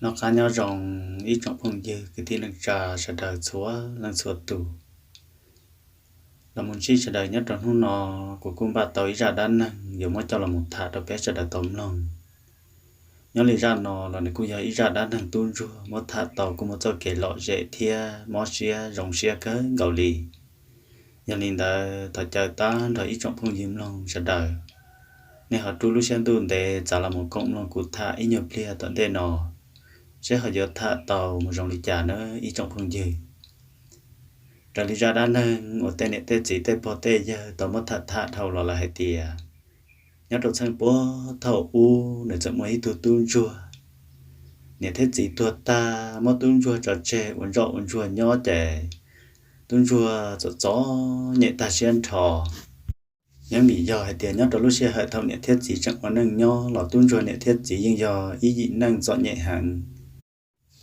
Noj qab nyob zoo ib tsoom phooj ywg kwv tij neej tsa sawv daws txhua leej txhua tus. Los mus ntsib sawv daws nyob rau hnub no, kuv kuj npaj tau ib zaj dab neeg yuav muab coj los mus tham rau peb sawv daws tau mloog. Nyob li zaj no los nws kuj yog ib zaj dab neeg tub ntsuag muab tham tau kuj muaj txoj kev lom zem thiab mob siab zoo siab kawg nkaus li. Yog li ntawd thov caw tag nrho ib tsoom phooj ywg mloog sawv daws, nej ho rub lub siab ntuj ntev txav los mus koom mloog kuv tham ib nyuag pliag tom ntej no, seb ho yuav tham tau mus zoo li cas nawb ib tsoom phooj ywg. Raws li zaj dab neeg uas tej niam tej txiv tej pog tej yawg tau muab tham tham dhau los lawm hais tias, nyob rau txheej puag thaum ub nws txawm muaj ib tug tub ntsuag. Niam thiab txiv tuag tag muab tub ntsuag tso tseg ua ntsoj ua ntsuag nyob ces tub ntsuag txom txom nyem tag siab nrho. Nyob vim yog hais tias nyob rau lub sij hawm thaum niam thiab txiv tseem ua neej nyob los tub ntsuag niam thiab txiv yeej yog ib yim neej txom nyem heev.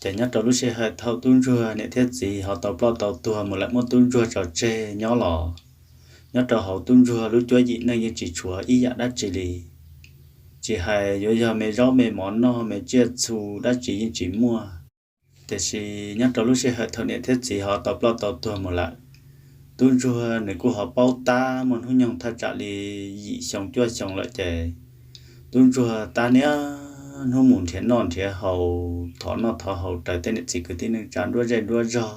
Ces nyob rau lub sij hawm thaum tub ntsuag niam thiab txiv ho tau ploj tau tuag mus lawm muab tub ntsuag tso tseg nyob los, nyob rau hauv tub ntsuag lub cuab yim neej yeej tsis tshuav ib yam dab tsi li. Tsis hais yuav yog me zaub me mov noj me tsiaj txhu dab tsi yeej tsis muaj. Tiam sis nyob rau lub sij hawm thaum niam thiab txiv ho tau ploj tau tuag mus lawm, tub ntsuag nws kuj ho paub tab muaj hnub nyoog thaj tsam li yim xyoo cuaj xyoo lawm ces tub ntsuag tab niaj hnub mus nrhiav noj nrhiav haus thov noj thov haus raws tej niam txiv kwv tij neej tsa nruab zej nruab zog.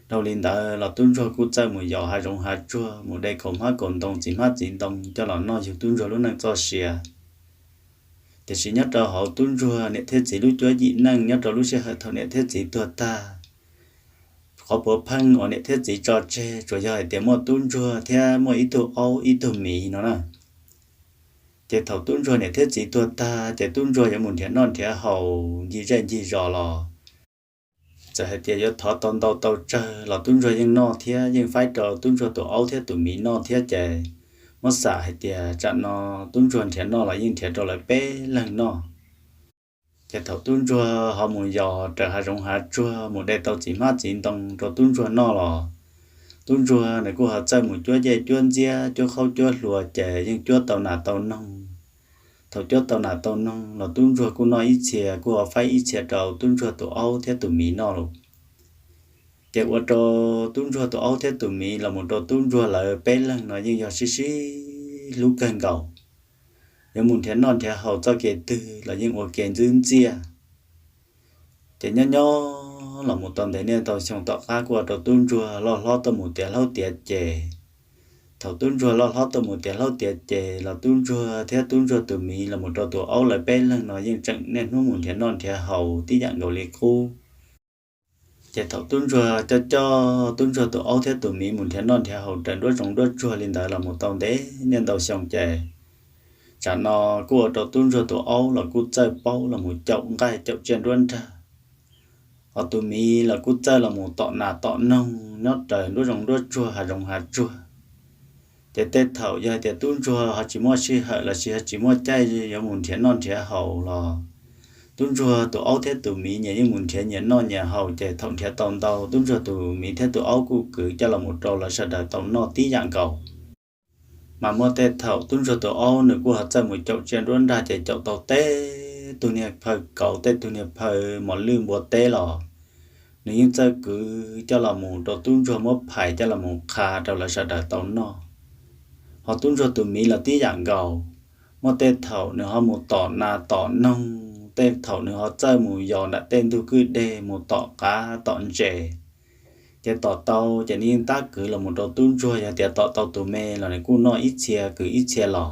Dhau li ntawd los tub ntsuag kuj txawj mus yos hav zoov hav tsuag mus de kaus hmab kaus ntoo txiv hmab txiv ntoo coj los noj yug tub ntsuag lub neej txoj sia. Tiam sis nyob rau hauv tub ntsuag niam thiab txiv lub cuab yim neej nyob rau lub sij hawm thaum niam thiab txiv tuag tag, qhov puav pheej uas niam thiab txiv tso tseg tsuas yog hais tias muaj tub ntsuag thiab muaj ib tug aub ib tug miv no na. Ces thaum tub ntsuag niam thiab txiv tuag tag ces tub ntsuag yuav mus nrhiav noj nrhiav haus ncig zej ncig zos los, txawm hais tias yuav thov tau ntau tau tsawg los tub ntsuag yeej noj thiab yeej faib rau tub ntsuag tus aub thiab tus miv noj thiab ces muab xam hais tias tsam no tub ntsuag nrhiav noj los yeej nrhiav rau lawv peb leeg noj. Ces thaum tub ntsuag ho mus yos raws hav zoov hav tsuag mus de tau txiv hmab txiv ntoo rau tub ntsuag noj los, tub ntsuag nws kuj ho txawj mus cuab yej cuab ntxiab cuab qhaub cuab hlua ces yeej cuab tau nas tau noog. Thaum cuab tau nas tau noog los tub ntsuag kuj noj ib txhia kuj ho faib ib txhia rau tub ntsuag tus aub thiab tus miv noj lawm. Ces ua rau tub ntsuag tus aub thiab tus miv los mus rau tub ntsuag lawv peb leeg no yeej yog sib sib hlub kawg nkaus. Yuav mus nrhiav noj nrhiav haus txoj kev twg los yeej ua ke ntxwb ntxiaj. Ces nyob nyob los mus tau ntev niaj ntau xyoo tom qab kuj ua rau tub ntsuag loj hlob tuaj mus tiav hlob tiav ces. Thaum tub ntsuag loj hlob tuaj mus tiav hlob tiav ces los tub ntsuag thiab tub ntsuag tus miv los mus rau tus aub lawv peb leeg no yeej tseem niaj hnub mus nrhiav noj nrhiav haus tib yam nkaus li qub. Ces thaum tub ntsuag coj coj tub ntsuag tus aub thiab tus miv mus nrhiav noj nrhiav haus raws nruab zoov nruab tsuag li ntawd los mus tau ntev niaj ntau xyoo ces, tsam no kuj ua rau tub ntsuag tus aub los kuj txawj paub los mus caum nqaij caum tsiaj nruab nrag. Hos tus miv los kuj txawj los mus tom nas tom noog nyob raws nruab zoov nruab tsuag hav zoov hav tsuag. Ces tej thaum yog hais tias tub ntsuag ho tsis muaj sij hawm los sis ho tsis muaj caij yuav mus nrhiav noj nrhiav haus los, tub ntsuag tus aub thiab tus miv nyias yeej mus nrhiav nyias noj nyias haus ces thaum nrhiav tau ntau tub ntsuag tus miv thiab tus aub kuj kwv coj los mus rau lawv sawv daws tau noj tib yam nkaus. Mas muaj tej thaum tub ntsuag tus aub nws kuj ho txawj mus caum tsiaj nruab nrag ces caum tau tej tug niag phaw kauv tej tug niag phaw mos lwj npua teb los, nws yeej txawj kwv coj los mus rau tub ntsuag muab phais coj los mus qha rau lawv sawv daws tau noj. Hos tub ntsuag tus miv los tib yam nkaus, muaj tej thaum nws ho mus tom nas tom noog, tej thaum nws ho txawj mus yos nram tej ntug kwj deg mus tom qav tom ntses. Ces tom tau ces nws yeej tab kwv los mus rau tub ntsuag, yog tias tom tau tus me los nws kuj noj ib txhia kwv ib txhia los.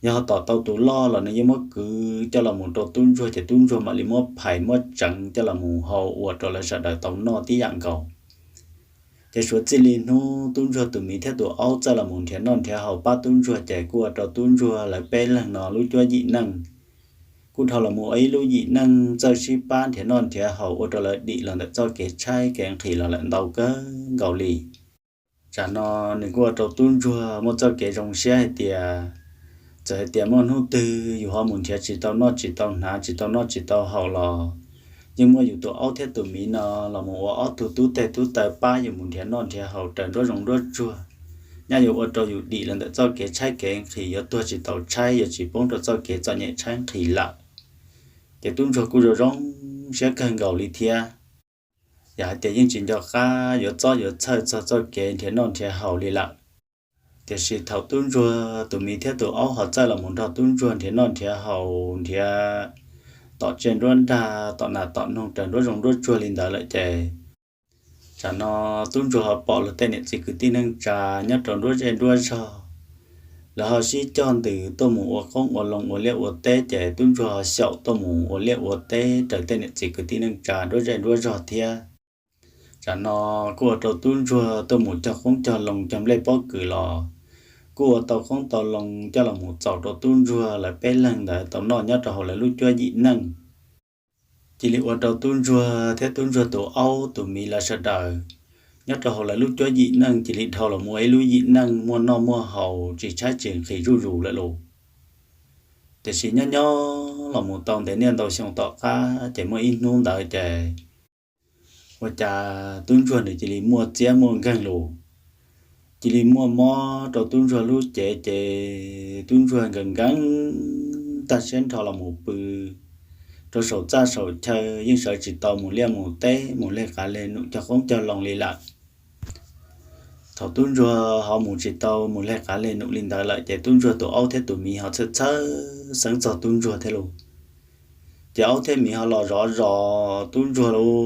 Yog ho tom tau tus loj los nws yeej muab kwv coj los mus rau tub ntsuag ces tub ntsuag mam li muab phais muab tseev coj los mus hau ua rau lawv sawv daws tau noj tib yam nkaus. Ces suav txij li hnub tub ntsuag tus miv thiab tus aub txawj los mus nrhiav noj nrhiav haus pab tub ntsuag ces kuj ua rau tub ntsuag lawv peb leeg no lub cuab yim neej kuj dhau los mus ua ib lub yim neej txawj sib pab nrhiav noj nrhiav haus ua rau lawv dim los ntawm txoj kev tshaib kev nqhis los lawm ntau kawg nkaus li. Tsam no nws kuj ua rau tub ntsuag muaj txoj kev zoo siab hais tias, txawm hais tias muaj hnub twg yus ho mus nrhiav tsis tau noj tsis tau hnav tsis tau noj tsis tau haus los, yeej muaj yus tus aub thiab tus miv no los mus ua ob tug tub teg tub taw pab yus mus nrhiav noj nrhiav haus raws nruab zoov nruab tsuag, nyaj yuav ua rau yus dim los ntawm txoj kev tshaib kev nqhis, yuav tuag tsis tau tshaib, yuav tsis poob rau txoj kev txom nyem tshaib nqhis lawm. Ces tub ntsuag kuj zoo zoo siab kawg nkaus li thiab, yog hais tias yeej tsis nco qab yuav txob yuav txhawj txog txoj kev nrhiav noj nrhiav haus li lawm. Tiam sis thaum tub ntsuag tus miv thiab tus aub ho txawj los mus nrog tub ntsuag nrhiav noj nrhiav haus, nrhiav tom tsiaj nruab nrag, tom nas tom noog, raws nruab zoov nruab tsuag li ntawd lawm ces tsam no tub ntsuag ho pom luag tej niam txiv kwv tij neej tsa nyob rau nruab zej nruab zog, lawv ho sib cog ntws tuaj mus ua qoob ua loo ua liaj ua teb, ces tub ntsuag ho xyaum tuaj mus ua liaj ua teb raws tej niam txiv kwv tij neej tsa nruab zej nruab zog thiab. Tsam no kuj ua rau tub ntsuag tuaj mus cog qoob cog loo cog nplej pob kws los kuj ua tau qoob tau loo coj los mus txaus rau tub ntsuag lawv peb leeg ntawd tau noj nyob rau hauv lawv lub cuab yim neej. Cia li ua rau tub ntsuag thiab tub ntsuag tus aub tus miv lawv sawv daws nyob rau hauv lawv lub cuab yim neej cia li dhau los mus ua ib lub yim neej muaj noj muaj haus tsis tshaib tsis nqhis zuj zus lawm lauj. Tiam sis nyob nyob los mus tau ntev niaj ntau xyoo tom qab ces muaj ib hnub ntawd ces ua cas tub ntsuag nws cia li muaj txiab muaj nkeeg lauj. Cia li muaj mob rau tub ntsuag lub cev ces tub ntsuag nkees nkees tag siab nrho los mus pw rau saum txaj saum chaw, yeej sawv tsis tau mus liaj mus teb mus leg qav leg num cog qoob cog loo li lawm. Thaum tub ntsuag ho mus tsis tau mus leg qav leg num li ntawd lawm ces tub ntsuag tus aub thiab tus miv ho txhawj txhawj xeeb txog tub ntsuag thiab lauj. Ces aub thiab miv ho los zov zos tub ntsuag lauj,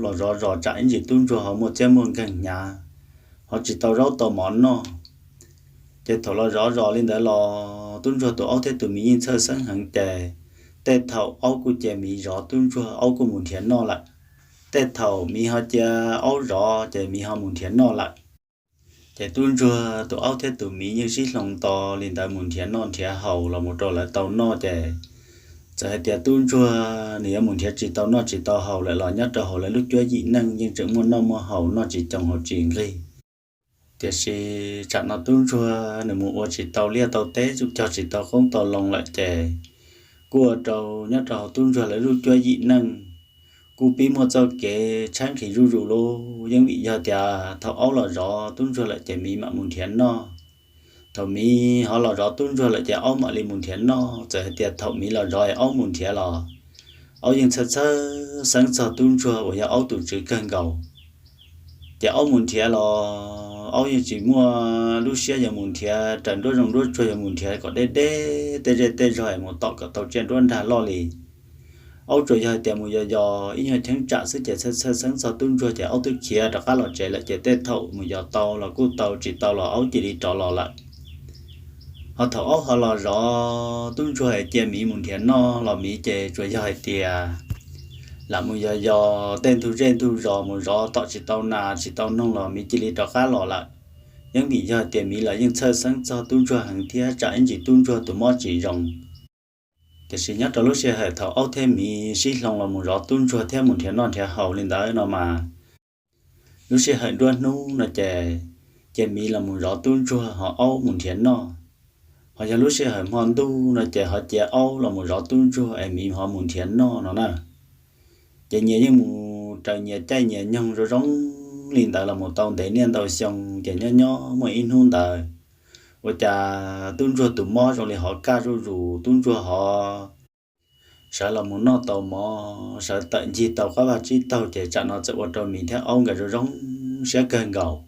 los zov zos tsam ib ntsis tub ntsuag ho muaj txiab muaj nkeeg hnyav, ho tsis tau zaub tau mov noj. Ces thaum los zov zos li ntawd los tub ntsuag tus aub thiab tus miv yeej txhawj xeeb heev ces tej thaum aub kuj cia miv zov tub ntsuag, aub kuj mus nrhiav noj lawm. Tej thaum miv ho cia aub zov ces miv ho mus nrhiav noj lawm. Ces tub ntsuag tus aub thiab tus miv yeej sib hloov tos li ntawd mus nrhiav noj nrhiav haus los mus rau lawv tau noj ces txawm hais tias tub ntsuag nws yuav mus nrhiav tsis tau noj tsis tau haus lawm los nyob rau hauv lawv lub cuab yim neej yeej tseem muaj noj muaj haus noj tsis coo haus tsis nqig. Tiam sis tsam no tub ntsuag nws mus ua tsis tau liaj tau teb, cog tsis tau qoob tau loo lawm ces kuj ua rau nyob rau hauv tub ntsuag lawv lub cuab yim neej kuj pib muaj txoj kev tshaib nqhis zuj zus lauj. Yeej vim yog tias thaum aub los zov tub ntsuag lawm ces miv mam mus nrhiav noj. Thaum miv ho los zov tub ntsuag lawm ces aub mam li mus nrhiav noj. Txawm hais tias thaum miv los zov es aub mus nrhiav los aub yeej txhawj txhawj xeeb txog tub ntsuag uas yog aub tus tswv kawg nkaus. Ces aub mus nrhiav los aub yeej tsis muaj lub siab yuav mus nrhiav raws nruab zoov nruab tsuag yuav mus nrhiav kom deb deb tej zej tej zog es mus tom kom tau tsiaj nruab nrag loj li. Aub tsuas yog hais tias mus yos yos ib nyuag cheeb tsam xwb ces txhawj txhawj xeeb txog tub ntsuag ces aub twb khiav rov qab los tsev lawm ces tej thaum mus yos tau los kuj tau, tsis tau los aub cia li rov los lawm. Ho thaum aub ho los zov tub ntsuag es cia miv mus nrhiav noj los miv ces tsuas yog hais tias lam mus yos yos tej ntug zej ntug zos mus zov tom tsis tau nas tsis tau noog los miv cia li rov qab los lawm. Yeej vim yog hais tias miv los yeej txhawj xeeb txog tub ntsuag heev thiab tsam ib ntsis tub ntsuag tus mob tsis zoo. Tiam sis nyob rau lub sij hawm thaum aub thiab miv sib hloov los mus zov tub ntsuag thiab mus nrhiav noj nrhiav haus li ntawd no mas, lub sij hawm nruab hnub no ces cia miv los mus zov tub ntsuag ho aub mus nrhiav noj. Ho yog lub sij hawm hmo ntuj no ces ho cia aub los mus zov tub ntsuag es miv ho mus nrhiav noj no na. Ces nyias yeej mus raws nyias caij nyias nyoog zoo zoo li ntawd los mus tau ntev niaj ntau xyoo ces nyob nyob muaj ib hnub ntawd ua cas tub ntsuag tus mob zoo li ho kaj zuj zus, tub ntsuag ho sawv los mus noj tau mov, sawv tawm ncig tau qab vaj tsib taug ces tsam no txawm ua rau miv thiab aub nkawd zoo zoo siab kawg nkaus.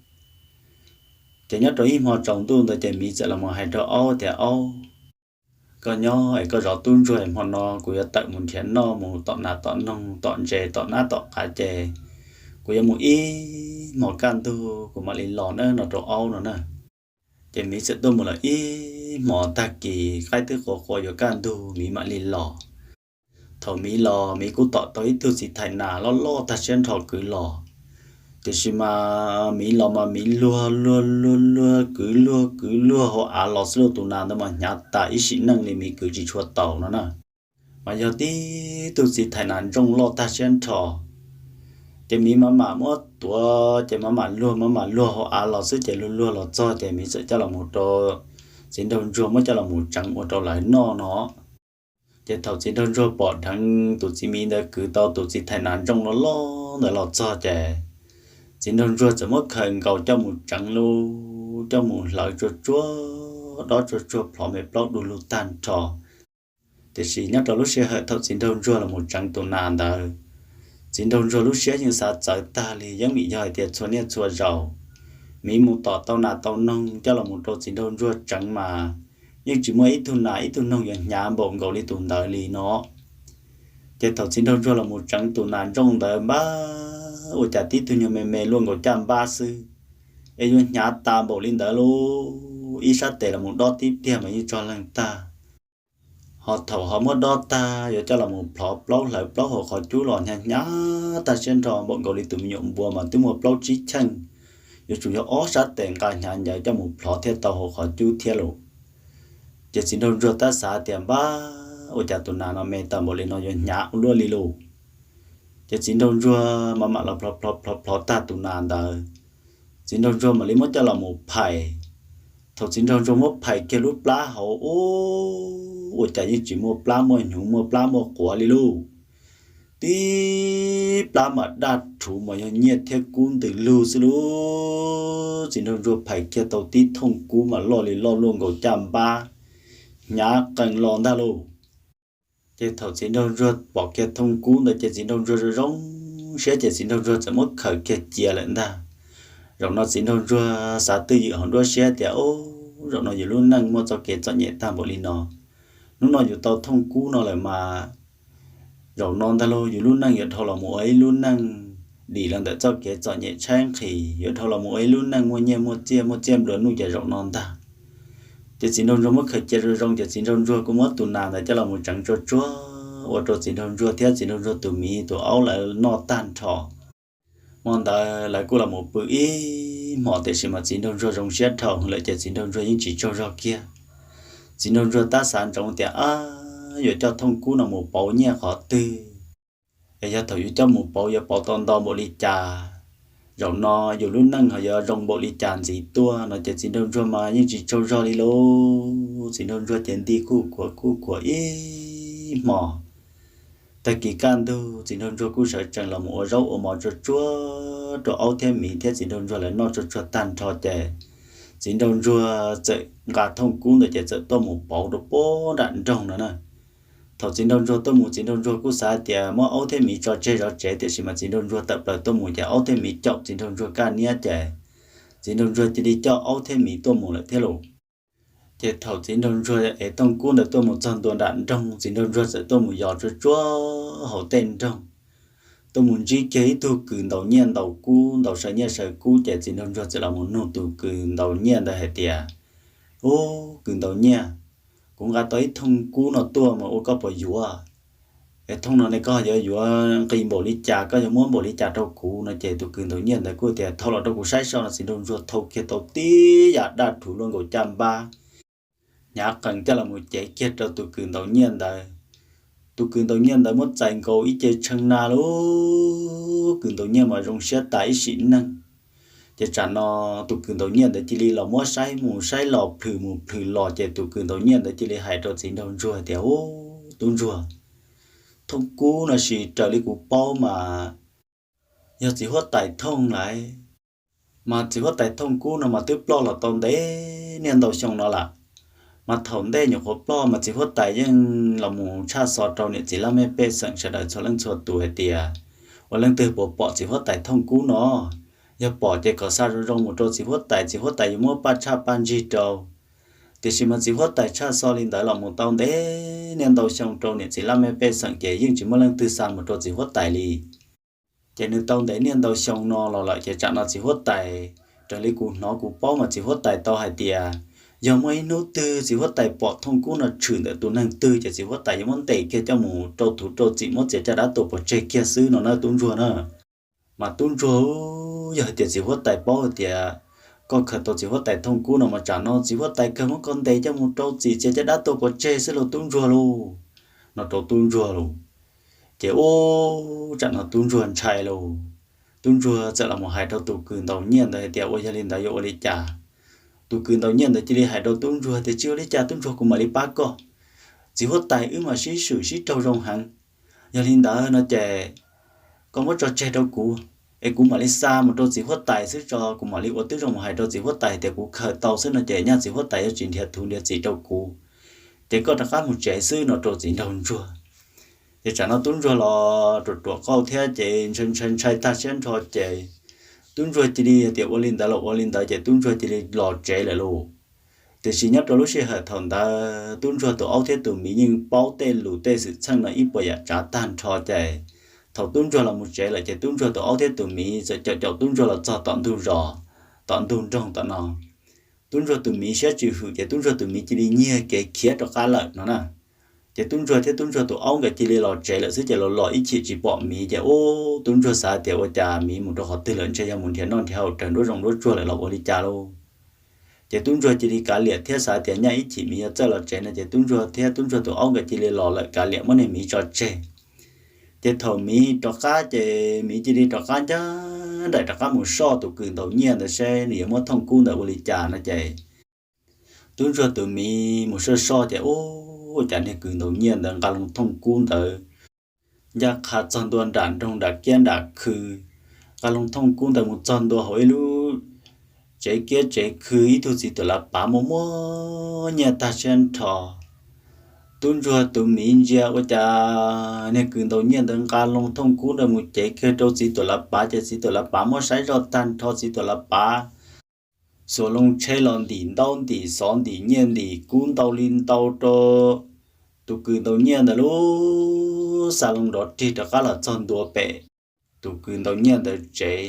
Ces nyob rau ib hmo tsaus ntuj ntawd ces miv txawm los mus hais rau aub tias, Aub, koj nyob es koj zov tub ntsuag es hmo no kuv yuav tawm mus nrhiav noj mus tom nas tom noog tom ntses tom nab tom qav ces kuv yuav mus ib hmos kaj ntug kuv mam li los nawb no rau aub no na. Ces miv txawm tuaj mus lawm ib hmos tag kis qaib twb qua qua yuav kaj ntug miv mam li los. Thaum miv los miv kuj tom tau ib tug txiv thais nas loj loj tag siab nrho kwv los. Tiam sis mas miv los mas miv luag luag luag luag kwv luag kwv luag hauv av los xwb lauj, tus nas ntawd mas hnyav tas ib sim neej li miv kwv tsis tshua taus no na. Mas yog tib tug txiv thais nas ntsooj loj tag siab nrho. Ces miv mam mam muab tuav ces mam mam luag mam mam luag hauv av los xwb ces luag luag los txog ces miv txawm coj los mus rau txiv nraug ntsuag muab coj los mus tseev ua rau lawv noj no. Ces thaum txiv nraug ntsuag pom dheev tus txiv miv ntawd kwv tau tus txiv thais nas ntsooj loj loj ntawd los txog ces txiv nraug ntsuag txawm muab khaws nkaus coj mus tseev lauj, coj mus hlawv tsuag tsuag dob tsuag tsuag plhov me plaub du lug tag nrho. Tiam sis nyob rau lub sij hawm thaum txiv nraug ntsuag los mus tseev tus nas ntawd, txiv nraug ntsuag lub siab yeej xav txawv tag li, yeej vim yog hais tias txhua niaj txhua zaus miv mus tom tau nas tau noog coj los mus rau txiv nraug ntsuag tseev mas yeej tsis muaj ib tug nas ib tug noog yuav hnyav npaum nkaus li tus ntawd li no. Ces thaum txiv nraug ntsuag los mus tseev tus nas ntsooj ntawd npab, ua cas tib tug nyuag me me luaj nkaus caj npab xwb, es yuav hnyav tas npaum li ntawd lauj, ib sab tes los mus dob tib pliag mas yeej tso leeg tag. Ho thaum ho muab dob tag yuav coj los mus plhov plaub hlawv plaub hauv qhov cub los hnyav hnyav tag siab nrho npaum nkaus li tus me nyuam npua mas twb muaj plaub tsib cheej, yuav tsum yog ob sab tes nqa hnyav ncaws coj mus plhov thiaj tau hauv qhov cub thiab lauj. Ces txiv nraug ntsuag tab xav tias npab, ua cas tus nas no me tawm npaum li no yuav hnyav ua luaj li lauj. Ces txiv nraug ntsuag mam mam los plhov plhov plhov plhov tag tus nas ntawd, txiv nraug ntsuag mam li muab coj los mus phais. Thaum txiv nraug ntsuag muab phais kiag lub plab hauv ub, ua cas yeej tsis muaj plab muaj hnyuv muaj plab muaj quav li lauj. Tib plab mas daj rhuv mas yog nyiaj thiab kub ntws lug xwb lauj. Txiv nraug ntsuag phais kiag tau tib thooj kub mas loj li loj luaj nkaus caj npab, hnyav qees los ntag lauj. Ces thaum txiv nraug ntsuag pom kiag thooj kub ntawd ces txiv nraug ntsuag zoo zoo siab ces txiv nraug ntsuag txawm muab khaws kiag cia lawm ntag. Zaum no txiv nraug ntsuag xav twj ywm hauv nruab siab tias, Ub, zaum no yus lub neej muaj txoj kev txom nyem tag npaum li no, hnub no yus tau thooj kub no lawm mas zaum no ntag lauj yus lub neej yuav dhau los mus ua ib lub neej dim los ntawm txoj kev txom nyem tshaib nqhis, yuav dhau los mus ua ib lub neej muaj nyiaj muaj txiaj, muaj txiaj nplua nuj ces zaum no ntag. Ces txiv nraug ntsuag muab khaws cia zoo zoo ces txiv nraug ntsuag kuj muab tus nas ntawd coj los mus tseev tsuag tsuag ua rau txiv nraug ntsuag thiab txiv nraug ntsuag tus miv tus aub lawv noj tag nrho. Hmo ntawd lawv kuj los mus pw ib hmos tiam sis mas txiv nraug ntsuag zoo siab dhau lawm ces txiv nraug ntsuag yeej tsis tsaug zog kiag. Txiv nraug ntsuag tab xav ntsoov tias, Ab, yuav coj thooj kub no mus pauv nyiaj qhov twg? Es yog thaum yuav coj mus pauv yuav pauv tau ntau npaum li cas, zaum no yus lub neej ho yuav zoo npaum li cas ntxiv tuaj no ces txiv nraug ntsuag mas yeej tsis tsaug zog li lauj. Txiv nraug ntsuag ces nti kuj khuav kuj khuav ib hmos. Tag kis kaj ntug txiv nraug ntsuag kuj sawv tsees los mus ua zaub ua mov tsuag tsuag rau aub thiab miv thiab txiv nraug ntsuag lawv noj tsuag tsuag tag nrho ces txiv nraug ntsuag txawm nqa thooj kub ntawd ces txawm tuaj mus pauv rau puag nram nroog no na. Thaum txiv nraug ntsuag tuaj mus txiv nraug ntsuag kuj xav tias muab aub thiab miv tso tseg zov tsev tiam sis mas txiv nraug ntsuag tawm plaws tuaj mus ces aub thiab miv caum txiv nraug ntsuag kaj niab ces txiv nraug ntsuag cia li coj aub thiab miv tuaj mus lawm thiab lauj. Ces thaum txiv nraug ntsuag ev thooj kub ntawd tuaj mus txog ntua nram nroog txiv nraug ntsuag txawm tuaj mus yos tsuag tsuag hauv tej nroog, tuaj mus ntsib kiag ib tug kws ntaus nyiaj ntaus kub ntaus saw nyiaj saw kub ces txiv nraug ntsuag txawm los mus nug tus kws ntaus nyiaj ntawd hais tias, Ub, kws ntaus nyiaj, kuv nqa tau ib thooj kub no tuaj mas ua koj puas yuav? Es thooj no ne koj yuav yuav nqis npaum li cas, koj yuav muab npaum li cas rau kuv no ces tus kws ntaus nyiaj ntawd kuj tias, Thau los rau kuv saib so no. Txiv nraug ntsuag thau kiag tau tib yam daj rhuv luaj nkaus caj npab, hnyav qees coj los mus cev kiag rau tus kws ntaus nyiaj ntawd. Tus kws ntaus nyiaj ntawd muab txais nkaus ib ce tshee na lauj, kws ntaus nyiaj mas zoo siab tas ib sim neej. Ces tsam no tus kws ntaus nyiaj ntawd cia li los muab saib mus saib los plhws mus plhws los ces tus kws ntaus nyiaj ntawd cia li hais rau txiv nraug ntsuag tias, Ub, tub ntsuag, thooj kub no sis raws li kuv paub mas yog txiv huab tais thooj lawm. Mas txiv huab tais thooj kub no mas twb ploj los tau ntev niaj ntau xyoo no lawm. Mas thaum ntej nyuam qhuav ploj mas txiv huab tais yeej los mus tshaj xov rau niam txiv laj mej pej xeem sawv daws txhua leej txhua tus hais tias, ua leej twg puas pom txiv huab tais thooj kub no, yog pom ces kom xa zoo zoo mus rau txiv huab tais, txiv huab tais yuav muab paj tshaj paj ntsig rau. Tiam sis mas txiv huab tais tshaj xov li ntawd los mus tau ntev niaj ntau xyoo rau niam txiv laj mej pej xeem ces yeej tsis muaj leej twg xa mus rau txiv huab tais li. Ces nws tau ntev niaj ntau xyoo no los lawm ces tsam no txiv huab tais, raws li kuv hnov kuv paub mas txiv huab tais tau hais tias, yog muaj ib hnub twg txiv huab tais pom thooj kub no tshwm ntawm tus neeg twg ces txiv huab tais yuav muab ntes kiag coj mus rau txim rau txim muab txiav caj dab tuag pov tseg kiag xwb no na tub ntsuag na. Mas tub ntsuag, yog hais tias txiv huab tais paub hais tias koj khaws tau txiv huab tais thooj kub no mas tsam no txiv huab tais kawg muab koj ntes coj mus rau txim txiav caj dab tuag pov tseg xwb lauj tub ntsuag lauj, no rau tub ntsuag lauj. Ces ub, tsam no tub ntsuag ntshai lauj. Tub ntsuag txawm los mus hais rau tus kws ntaus nyiaj ntawd hais tias, ua yog li ntawd yuav ua li cas? Tus kws ntaus nyiaj ntawd cia li hais rau tub ntsuag tias, tsis ua li cas tub ntsuag, kuv mam li pab koj. Txiv huab tais wb mas sib swm sib raug zoo heev. Yog li ntawd no ces koj muab tso tseg rau kuv, es kuv mam li xa mus rau txiv huab tais xwb tso, kuv mam li ua tib zoo mus hais rau txiv huab tais tias kuv khaws tau xwb no ces nyaj txiv huab tais yuav tsis nrhiav thuv nrhiav txim rau kuv. ces koj rov qab mus tsev xwb no rau txiv nraug ntsuag. Ces tsam no tub ntsuag los ruam ruam qauj thiab ces ntshai ntshai ntshai tag siab nrho ces tub ntsuag cia li tias ua li ntawd los ua li ntawd ces tub ntsuag cia li los tsev lawm lauj. Tiam sis nyob rau lub sij hawm thaum ntawd tub ntsuag tus aub thiab tus miv yeej paub tej lus tej xwm txheej no ib puas yam tsav tag nrho ces thaum tub ntsuag los mus tsev lawm ces tub ntsuag tus aub thiab tus miv txawm caum caum tub ntsuag los txog tom ntug zos, tom ntug nroog tom no. Tub ntsuag tus miv siab tsis hwm ces tub ntsuag tus miv cia li nyiag kev khiav rov qab lawm no na. Ces tub ntsuag thiab tub ntsuag tus aub nkawd cia li los tsev lawm xwb ces los los ib chim tsis pom miv ces ub tub ntsuag xav tias ua cas miv mus rau qhov twg lawm, ntshe yog mus nrhiav noj nrhiav haus raws nruab zoov nruab tsuag lawm los ua li cas lauj. Ces tub ntsuag cia li kav liam thiab xav tias nyaj ib chim miv yuav txawj los tsev no ces tub ntsuag thiab tub ntsuag tus aub nkawd cia li los lawm kav liam muab niag miv tso tseg. Ces thaum miv rov qab ces miv cia li rov qab ncaj nraim rov qab mus soj tus kws ntaus nyiaj ntawd seb nws yuav muab thooj kub ntawd ua li cas no ces tub ntsuag tus miv mus soj soj ces ub, cas niag kws ntaus nyiaj ntawd nqa loo thooj kub ntawd ncaj qha txog ntua nram nroog nram kiab nram khw, nqa loo thooj kub ntawd mus txog ntua hauv ib lub tsev kiab tsev khw ib tug txiv tuam lav pav muaj muaj nyiaj tag siab nrho. Tub ntsuag tus miv ntsia ua cas niag kws ntaus nyiaj ntawd nqa loo thooj kub ntawd mus cev kiag rau txiv tuam lav pav ces txiv tuam lav pav muab saib zoj tag nrho txiv tuam lav pav xuas loo tsheb los ntim ntaub ntim xov ntim nyiaj ntim kub ntau li ntau rau tus kws ntaus nyiaj ntawd lub xa loo nrov rig rov qab los txog ntua pem tus kws ntaus nyiaj ntawd tsev,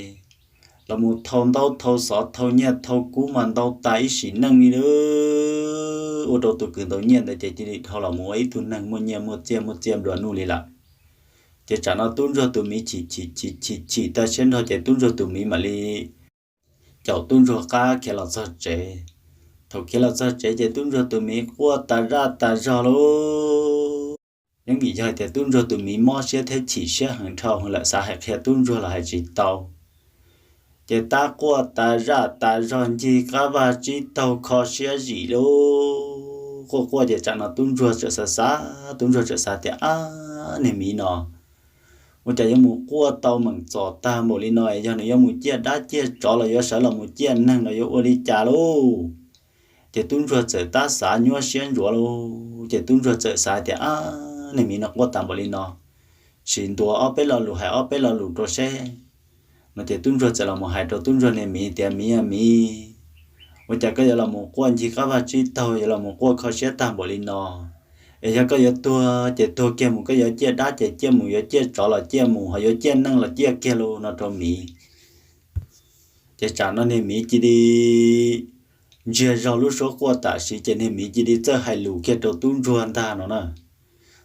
los mus thau ntaub thau xov thau nyiaj thau kub mas ntau tas ib sim neej li lawm. Ua rau tus kws ntaus nyiaj ntawd ces cia li dhau los mus ua ib tug neeg muaj nyiaj muaj txiaj muaj txiaj nplua nuj li lawm. Ces tsam no tub ntsuag tus miv chim chim chim chim chim tag siab nrho ces tub ntsuag tus miv mam li caum tub ntsuag qab khiav los txog tsev. Thaum khiav los txog tsev ces tub ntsuag tus miv quaj tas zaj tas zog lauj. Yeej vim yog tias tub ntsuag tus miv mob siab thiab chim siab heev dhau lawm xav hais qhia tub ntsuag los hais tsis tau. Ces tab quaj tas zaj tas zog ncig qab vag tsib taug kho siab zim lauj. Quaj quaj ces tsam no tub ntsuag txawm xav xav, tub ntsuag txawm xav tias ab, niag miv no ua cas yuav mus quaj tau meem txom tag npaum li no, yog nws yuav mus ciaj dab ciaj tsov los yuav sawv los mus ciaj neeg los yuav ua li cas lauj. Ces tub ntsuag txawm tab xav nyuaj siab ntsuav lauj, ces tub ntsuag txawm xav tias ab, niag miv no quaj tas npaum li no, sim ntuas ob peb lo lus hais ob peb lo lus rau seb no ces tub ntsuag txawm los mus hais rau tub ntsuag niag miv tias miv a miv, ua cas koj yuav los mus quaj ncig qab vag tsib taug yuav los mus quaj kho siab tag npaum li no, es yog koj yuav tuag ces tuag kiag mus, koj yuav ciaj dab ces ciaj mus, yuav ciaj tsov los ciaj mus, ho yuav ciaj neeg los ciaj kiag lauj no rau miv. Ces tsam no niag miv cia li ntsiag zog lub suab quaj tam sim ces niag miv cia li txawj hais lus kiag rau tub ntsuag ntag no na.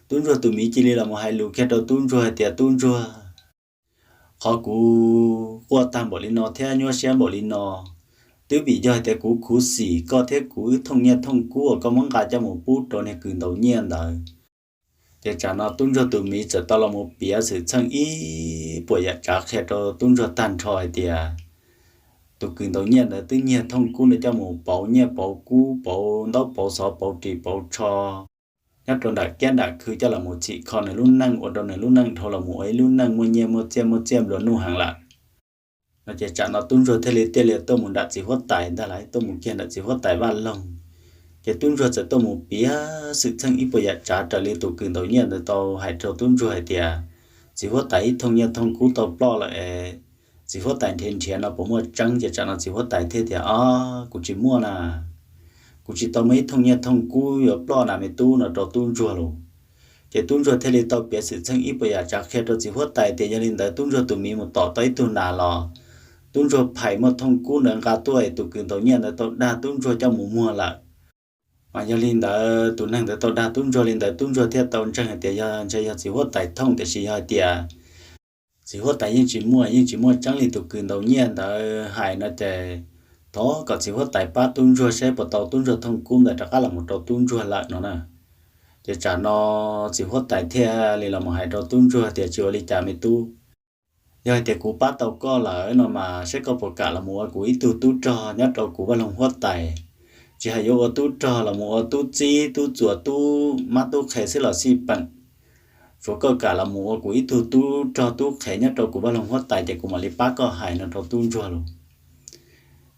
Tub ntsuag tus miv cia li los mus hais lus kiag rau tub ntsuag hais tias tub ntsuag, qhov kuv quaj tag npaum li no thiab nyuaj siab npaum li no, twb vim yog hais tias kuv khuv xim koj thiab kuv wb thooj nyiaj thooj kub uas koj muab nqa coj mus pub rau niag kws ntaus nyiaj ntawd. Ces tsam no tub ntsuag tus miv txawm tau los mus piav xwm txheej ib puas yam tsav qhia rau tub ntsuag tag nrho hais tias tus kws ntaus nyiaj ntawd twb nyiag thooj kub ntawd coj mus pauv nyiaj pauv kub pauv ntaub pauv xov pauv ris pauv tsho nyob rau nram kiab nram khw coj los mus txhim kho nws lub neej ua rau nws lub neej dhau los mus ua ib lub neej muaj nyiaj muaj txiaj muaj txiaj nplua nuj heev lawm no. Ces tsam no tub ntsuag thiaj li thiaj li tuaj mus nram txiv huab tais ntag lauj, tuaj mus kiag nram txiv huab tais Vaj Loog. Ces tub ntsuag txawm tuaj mus piav xwm txheej ib puas yam tsav raws li tus kws ntaus nyiaj ntawd tau hais rau tub ntsuag hais tias txiv huab tais ib thooj nyiaj thooj kub tau ploj lawm es txiv huab tais nrhiav nrhiav no puas muaj tseeb. Ces tsam no txiv huab tais thiaj tias ob, kuv tsis muaj na, kuv tsis tau muaj ib thooj nyiaj thooj kub yuav ploj na me tub no rau tub ntsuag lauj. Ces tub ntsuag thiaj li tau piav xwm txheej ib puas yam tsav qhia rau txiv huab tais tias yog li ntawd tub ntsuag tus miv mus tom tau ib tug nas los tub ntsuag phais muaj thooj kub ntawd nqa tuaj es tus kws ntaus nyiaj ntawd tau dag tub ntsuag coj mus muag lawm. Mas yog li ntawd tus neeg ntawd tau dag tub ntsuag li ntawd tub ntsuag thiaj tau ntseeg hais tias yog ntshe yog txiv huab tais thooj, tiam sis yog hais tias txiv huab tais yeej tsis muaj, yeej tsis muaj tseeb li tus kws ntaus nyiaj ntawd hais no ces thov kom txiv huab tais pab tub ntsuag seb puas tau tub ntsuag thooj kub ntawd rov qab los mus rau tub ntsuag lawm no na. Ces tsam no txiv huab tais thiaj li los mus hais rau tub ntsuag tias tsis ua li cas me tub, yog hais tias kuv pab tau koj lawm no mas seb koj puas kam los mus ua kuv ib tug tub rog nyob rau kuv Vaj Loog huab tais. Tsis hais yuav ua tub rog los mus ua tub txib tub txuas tub mab tub qhe xwb los xij peem, tsuav koj kam los mus ua kuv ib tug tub rog tub qhe nyob rau kuv Vaj Loog huab tais ces kuv mam li pab koj hais no rau tub ntsuag lauj.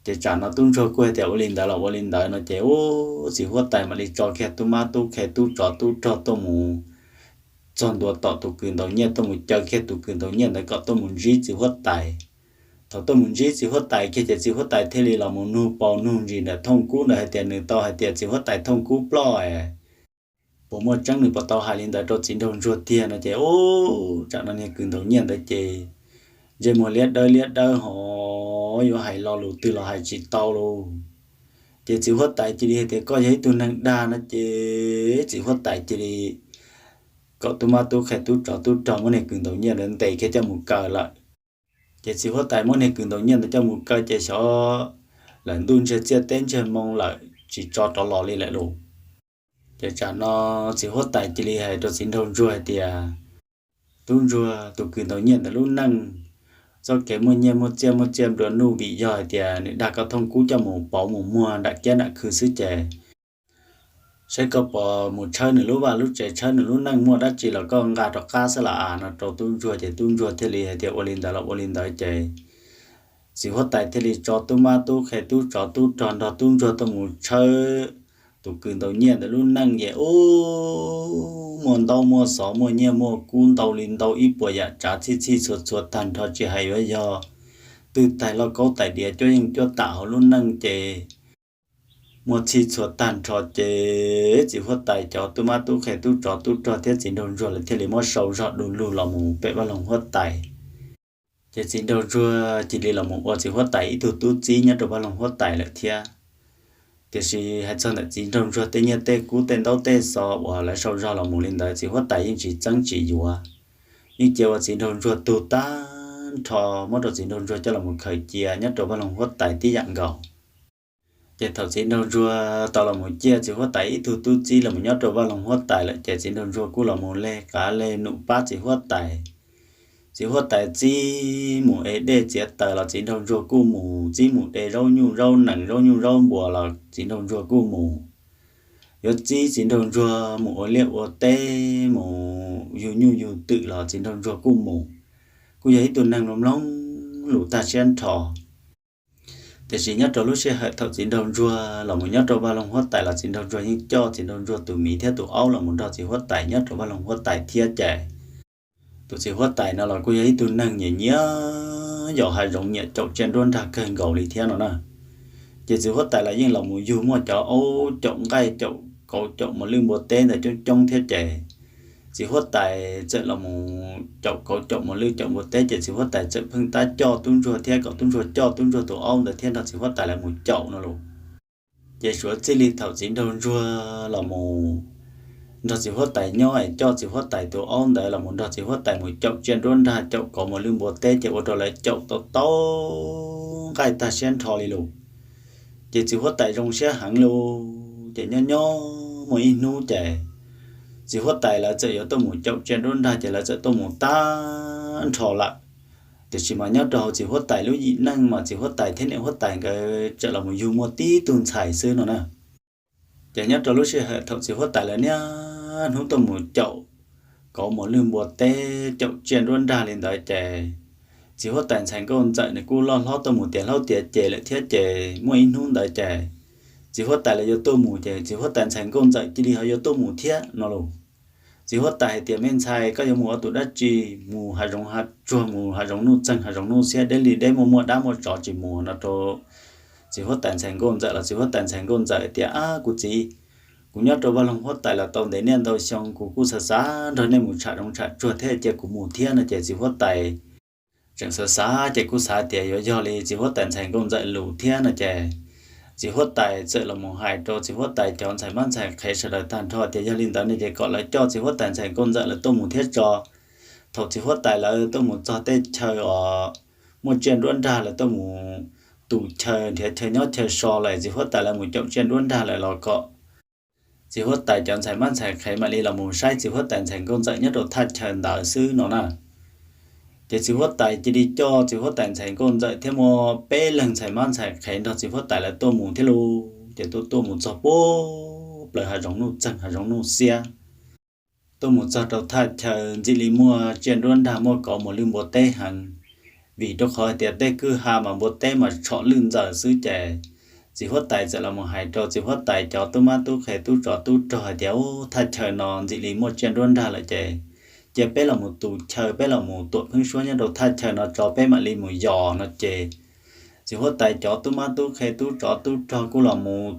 Ces tsam no tub ntsuag kuj hais tias ua li ntawd los ua li ntawd no ces ub, txiv huab tais mam li tso kiag tub mab tub qhe tub tsov tub rog tuaj mus txog ntua tom tus kws ntaus nyiaj, tuaj mus caw kiag tus kws ntaus nyiaj ntawd kom tuaj mus ntsib txiv huab tais. Thaum tuaj mus ntsib txiv huab tais kiag ces txiv huab tais thiaj li los mus nug paus nug ntsis ntawm Thooj Kub ntawd hais tias nws tau hais tias txiv huab tais Thooj Kub ploj es puas muaj tseeb, nws puas tau hais li ntawd rau txiv nraug ntsuag tiag no ces ub, tsam no niag kws ntaus nyiaj ntawd ces ntsej muag liab dawb liab dawb hos yuav hais lo lus twg los hais tsis tau lauj. Ces txiv huab tais cia li hais tias koj yog ib tug neeg dag no ces txiv huab tais cia li kom tub mab tub qhe tub tsov tub rog muab niag kws ntaus nyiaj ntawd ntes kiag coj mus kaw lawm. Ces txiv huab tais muab niag kws ntaus nyiaj ntawd coj mus kaw ces xyov lawm ntuj ntsiag txiaj teb ntsiag moo lawm tsis tso rov los li lawm lauj. Ces tsam no txiv huab tais cia li hais rau txiv nraug ntsuag hais tias tub ntsuag, tus kws ntaus nyiaj ntawd lub neej txoj kev muaj nyiaj muaj txiaj muaj txiaj nplua nuj vim yog hais tias nws dag koj Thooj Kub coj mus pauv mus muag nram kiab nram khw xwb ces saib koj puas mus tshawb nws lub vaj lub tsev, tshawb nws lub neej, muaj dab tsi los koj nqa rov qab xwb las as no rau tub ntsuag ces tub ntsuag thiaj li hais tias ua li ntawd los ua li ntawd ces txiv huab tais thiaj li tso tub mab tub qhe tub tsov tub rog nrog tub ntsuag tuaj mus tshawb tus kws ntaus nyiaj ntawd lub neej ces ub, muaj ntaub muaj xov muaj nyiaj muaj kub ntau li ntau ib puas yam tsav txhij txhij txhua txhua tag nrho tsis hais yuav yog twj tais lauj kaub tais diav cuab yeej cuab tam hauv lub neej ces muaj txhij txhua tag nrho ces txiv huab tais cov tub mab tub qhe tub tsov tub rog thiab txiv nraug ntsuag lawv thiaj li muab sau zog du lug los mus pem vaj loog huab tais. Ces txiv nraug ntsuag cia li los mus ua txiv huab tais ib tug tub txib nyob rau vaj loog huab tais lawm thiab. Tiam sis hais txog ntawm txiv nraug ntsuag tej nyiaj tej kub tej ntaub tej xov uas lawv sau zog los mus li ntawd txiv huab tais yeej tsis txeeb tsis yuav, yeej cia ua txiv nraug ntsuag tug tag nrho, muab rau txiv nraug ntsuag coj los mus khaws cia nyob rau vaj loog huab tais tib yam nkaus. Ces thaum txiv nraug ntsuag tau los mus ciaj txiv huab tais ib tug tub txib los mus nyob rau vaj loog huab tais lawm ces txiv nraug ntsuag kuj los mus leg qav leg num pab txiv huab tais. Txiv huab tais txib mus ev dej txiav taws los txiv nraug ntsuag kuj mus, txib mus de zaub nyuj zaub nees zaub nyuj zaub npuas los txiv nraug ntsuag kuj mus. Yuav txib txiv nraug ntsuag mus ua liaj ua teb mus yug nyuj yug twm los txiv nraug ntsuag kuj mus. Kuj yog ib tug neeg mloog mloog lus tag siab nrho. Tiam sis nyob rau lub sij hawm thaum txiv nraug ntsuag los mus nyob rau vaj loog huab tais los txiv nraug ntsuag yeej coj txiv nraug ntsuag tus miv thiab tus aub los mus nrog txiv huab tais nyob rau vaj loog huab tais thiab ces tus txiv huab tais no los kuj yog ib tug neeg nyiam nyiam yos hav zoov nyiam caum tsiaj nruab nrag kawg nkaus li thiab no na. Ces txiv huab tais los yeej los mus yug muaj cov aub caum nqaij caum kauv caum mos lwj npua teb ntawd coob coob thiab ces txiv huab tais txawm los mus caum kauv caum mos lwj caum npua teb ces txiv huab tais txawm pheej tab coj tub ntsuag thiab kom tub ntsuag coj tub ntsuag tus aub ntawd thiab nrog txiv huab tais lawv mus caum no los. Ces suav txij li thaum txiv nraug ntsuag los mus nrog txiv huab tais nyob es coj txiv huab tais tus aub ntawd los mus nrog txiv huab tais mus caum tsiaj nruab nrag caum kauv mos lwj npua teb ces ua rau lawv caum tau tau nqaij tag siab nrho li lus. Ces txiv huab tais zoo siab heev lus ces nyob nyob muaj ib hnub ces txiv huab tais lawv txawm yuav tuaj mus caum tsiaj nruab nrag ces lawv txawm tuaj mus tag nrho lawm. Tiam sis mas nyob rau hauv txiv huab tais lub yim neej mas txiv huab tais thiab niam huab tais nkawd txawm los mus yug muaj tib tug ntxhais xwb no na. Ces nyob rau lub sij hawm thaum txiv huab tais lawv niaj hnub tuaj mus caum kauv mos lwj npua teb caum tsiaj nruab nrag li ntawd ces txiv huab tais ntxhais nkauj ntxawm nws kuj loj hlob tuaj mus tiav hlob tiav ceg lawm thiab ces muaj ib hnub ntawd ces txiv huab tais lawv yuav tuaj mus ces txiv huab tais ntxhais nkauj ntxawm cia li ho yuav tuaj mus thiab no los. Txiv huab tais hais tias me ntxhais koj yuav mus ua tus dab tsi, mus hav zoov hav tsuag mus hav zoov nuj txeeg hav zoov nuj xiab deb li deb muaj muaj dab muaj tsov tsis mus no rau txiv huab tais ntxhais nkauj ntxawm los txiv huab tais ntxhais nkauj ntxawm tias ab kuv txiv, kuv nyob rau vaj loog huab tais los tau ntev niaj ntau xyoo kuv kuj xav xav nrog nej mus tsham zoov tsham tsuag thiab cia kuv mus thiab no ces txiv huab tais tseem xav xav ces kuj xav tias yuav yog li txiv huab tais ntxhais nkauj ntxawm lus thiab no ces txiv huab tais txawm los mus hais rau txiv huab tais cov ntxhais mab ntxhais qhev sawv daws tag nrho tias yog li ntawd no ces kom lawv coj txiv huab tais ntxhais nkauj ntxawm lawv tuaj mus thiab tso. Thaum txiv huab tais lawv tuaj mus txog tej chaw os muaj tsiaj nruab nrag lawv tuaj mus tus chaw nrhiav chaw nyob chaw so lawm txiv huab tais lawv mus caum tsiaj nruab nrag lawm los kom txiv huab tais cov ntxhais mab ntxhais qhev mam li los mus saib txiv huab tais ntxhais nkauj ntxawm nyob rau thaj chaw ntawd xwb no na. Ces txiv huab tais cia li coj txiv huab tais ntxhais nkauj ntxawm thiab muaj peb leeg ntxhais mab ntxhais qhev nrog txiv huab tais lawv tuaj mus thiab lus ces tuaj tuaj mus txog puag plaws hav zoov nuj txeeg hav zoov nuj xiab. Tuaj mus txog rau thaj chaw ntxim li muaj tsiaj nruab nrag muaj kauv mos lwj npua teb heev. Vim rau qhov hais tias tej kwj ha mas npua teb mas tshom lwj ntxaws xwb ces txiv huab tais txawm los mus hais rau txiv huab tais cov tub mab tub qhe tub tsov tub rog hais tias, Ub, thaj chaw no ntxim li muaj tsiaj nruab nrag lawm ces cia peb los mus tu chaw, peb los mus tuam pheeb suab nyob rau thaj chaw no tso peb mam li mus yos no ces txiv huab tais cov tub mab tub qhe tub tsov tub rog kuj los mus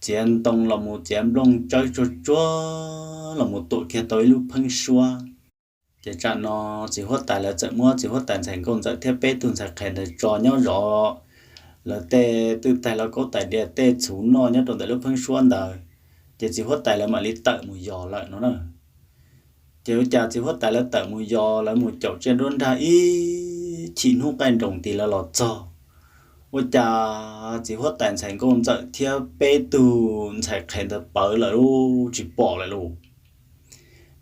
txiav ntoo, los mus txiav nplooj tsawb tsuag tsuag, los mus tuam kiag tau ib lub pheeb suab. Ces tsam no txiv huab tais lawv txawm muab txiv huab tais ntxhais nkauj ntxawm thiab peb tug ntxhais qhev ntawd tso nyob zov lawv tej twj tais lauj kaub tais diav tej txhuv noj nyob rau ntawm lub pheeb suab ntawd, ces txiv huab tais lawv mam li tawm mus yos lawm no na. Ces ua cas txiv huab tais lawv tawm mus yos, lawv mus caum tsiaj nruab nrag ib chim hnub qaij nroos tis lawv los txog, ua cas txiv huab tais ntxhais nkauj ntxawm thiab peb tug ntxhais qhev ntawd pawv lawm lauj, tsis pom lawm lauj.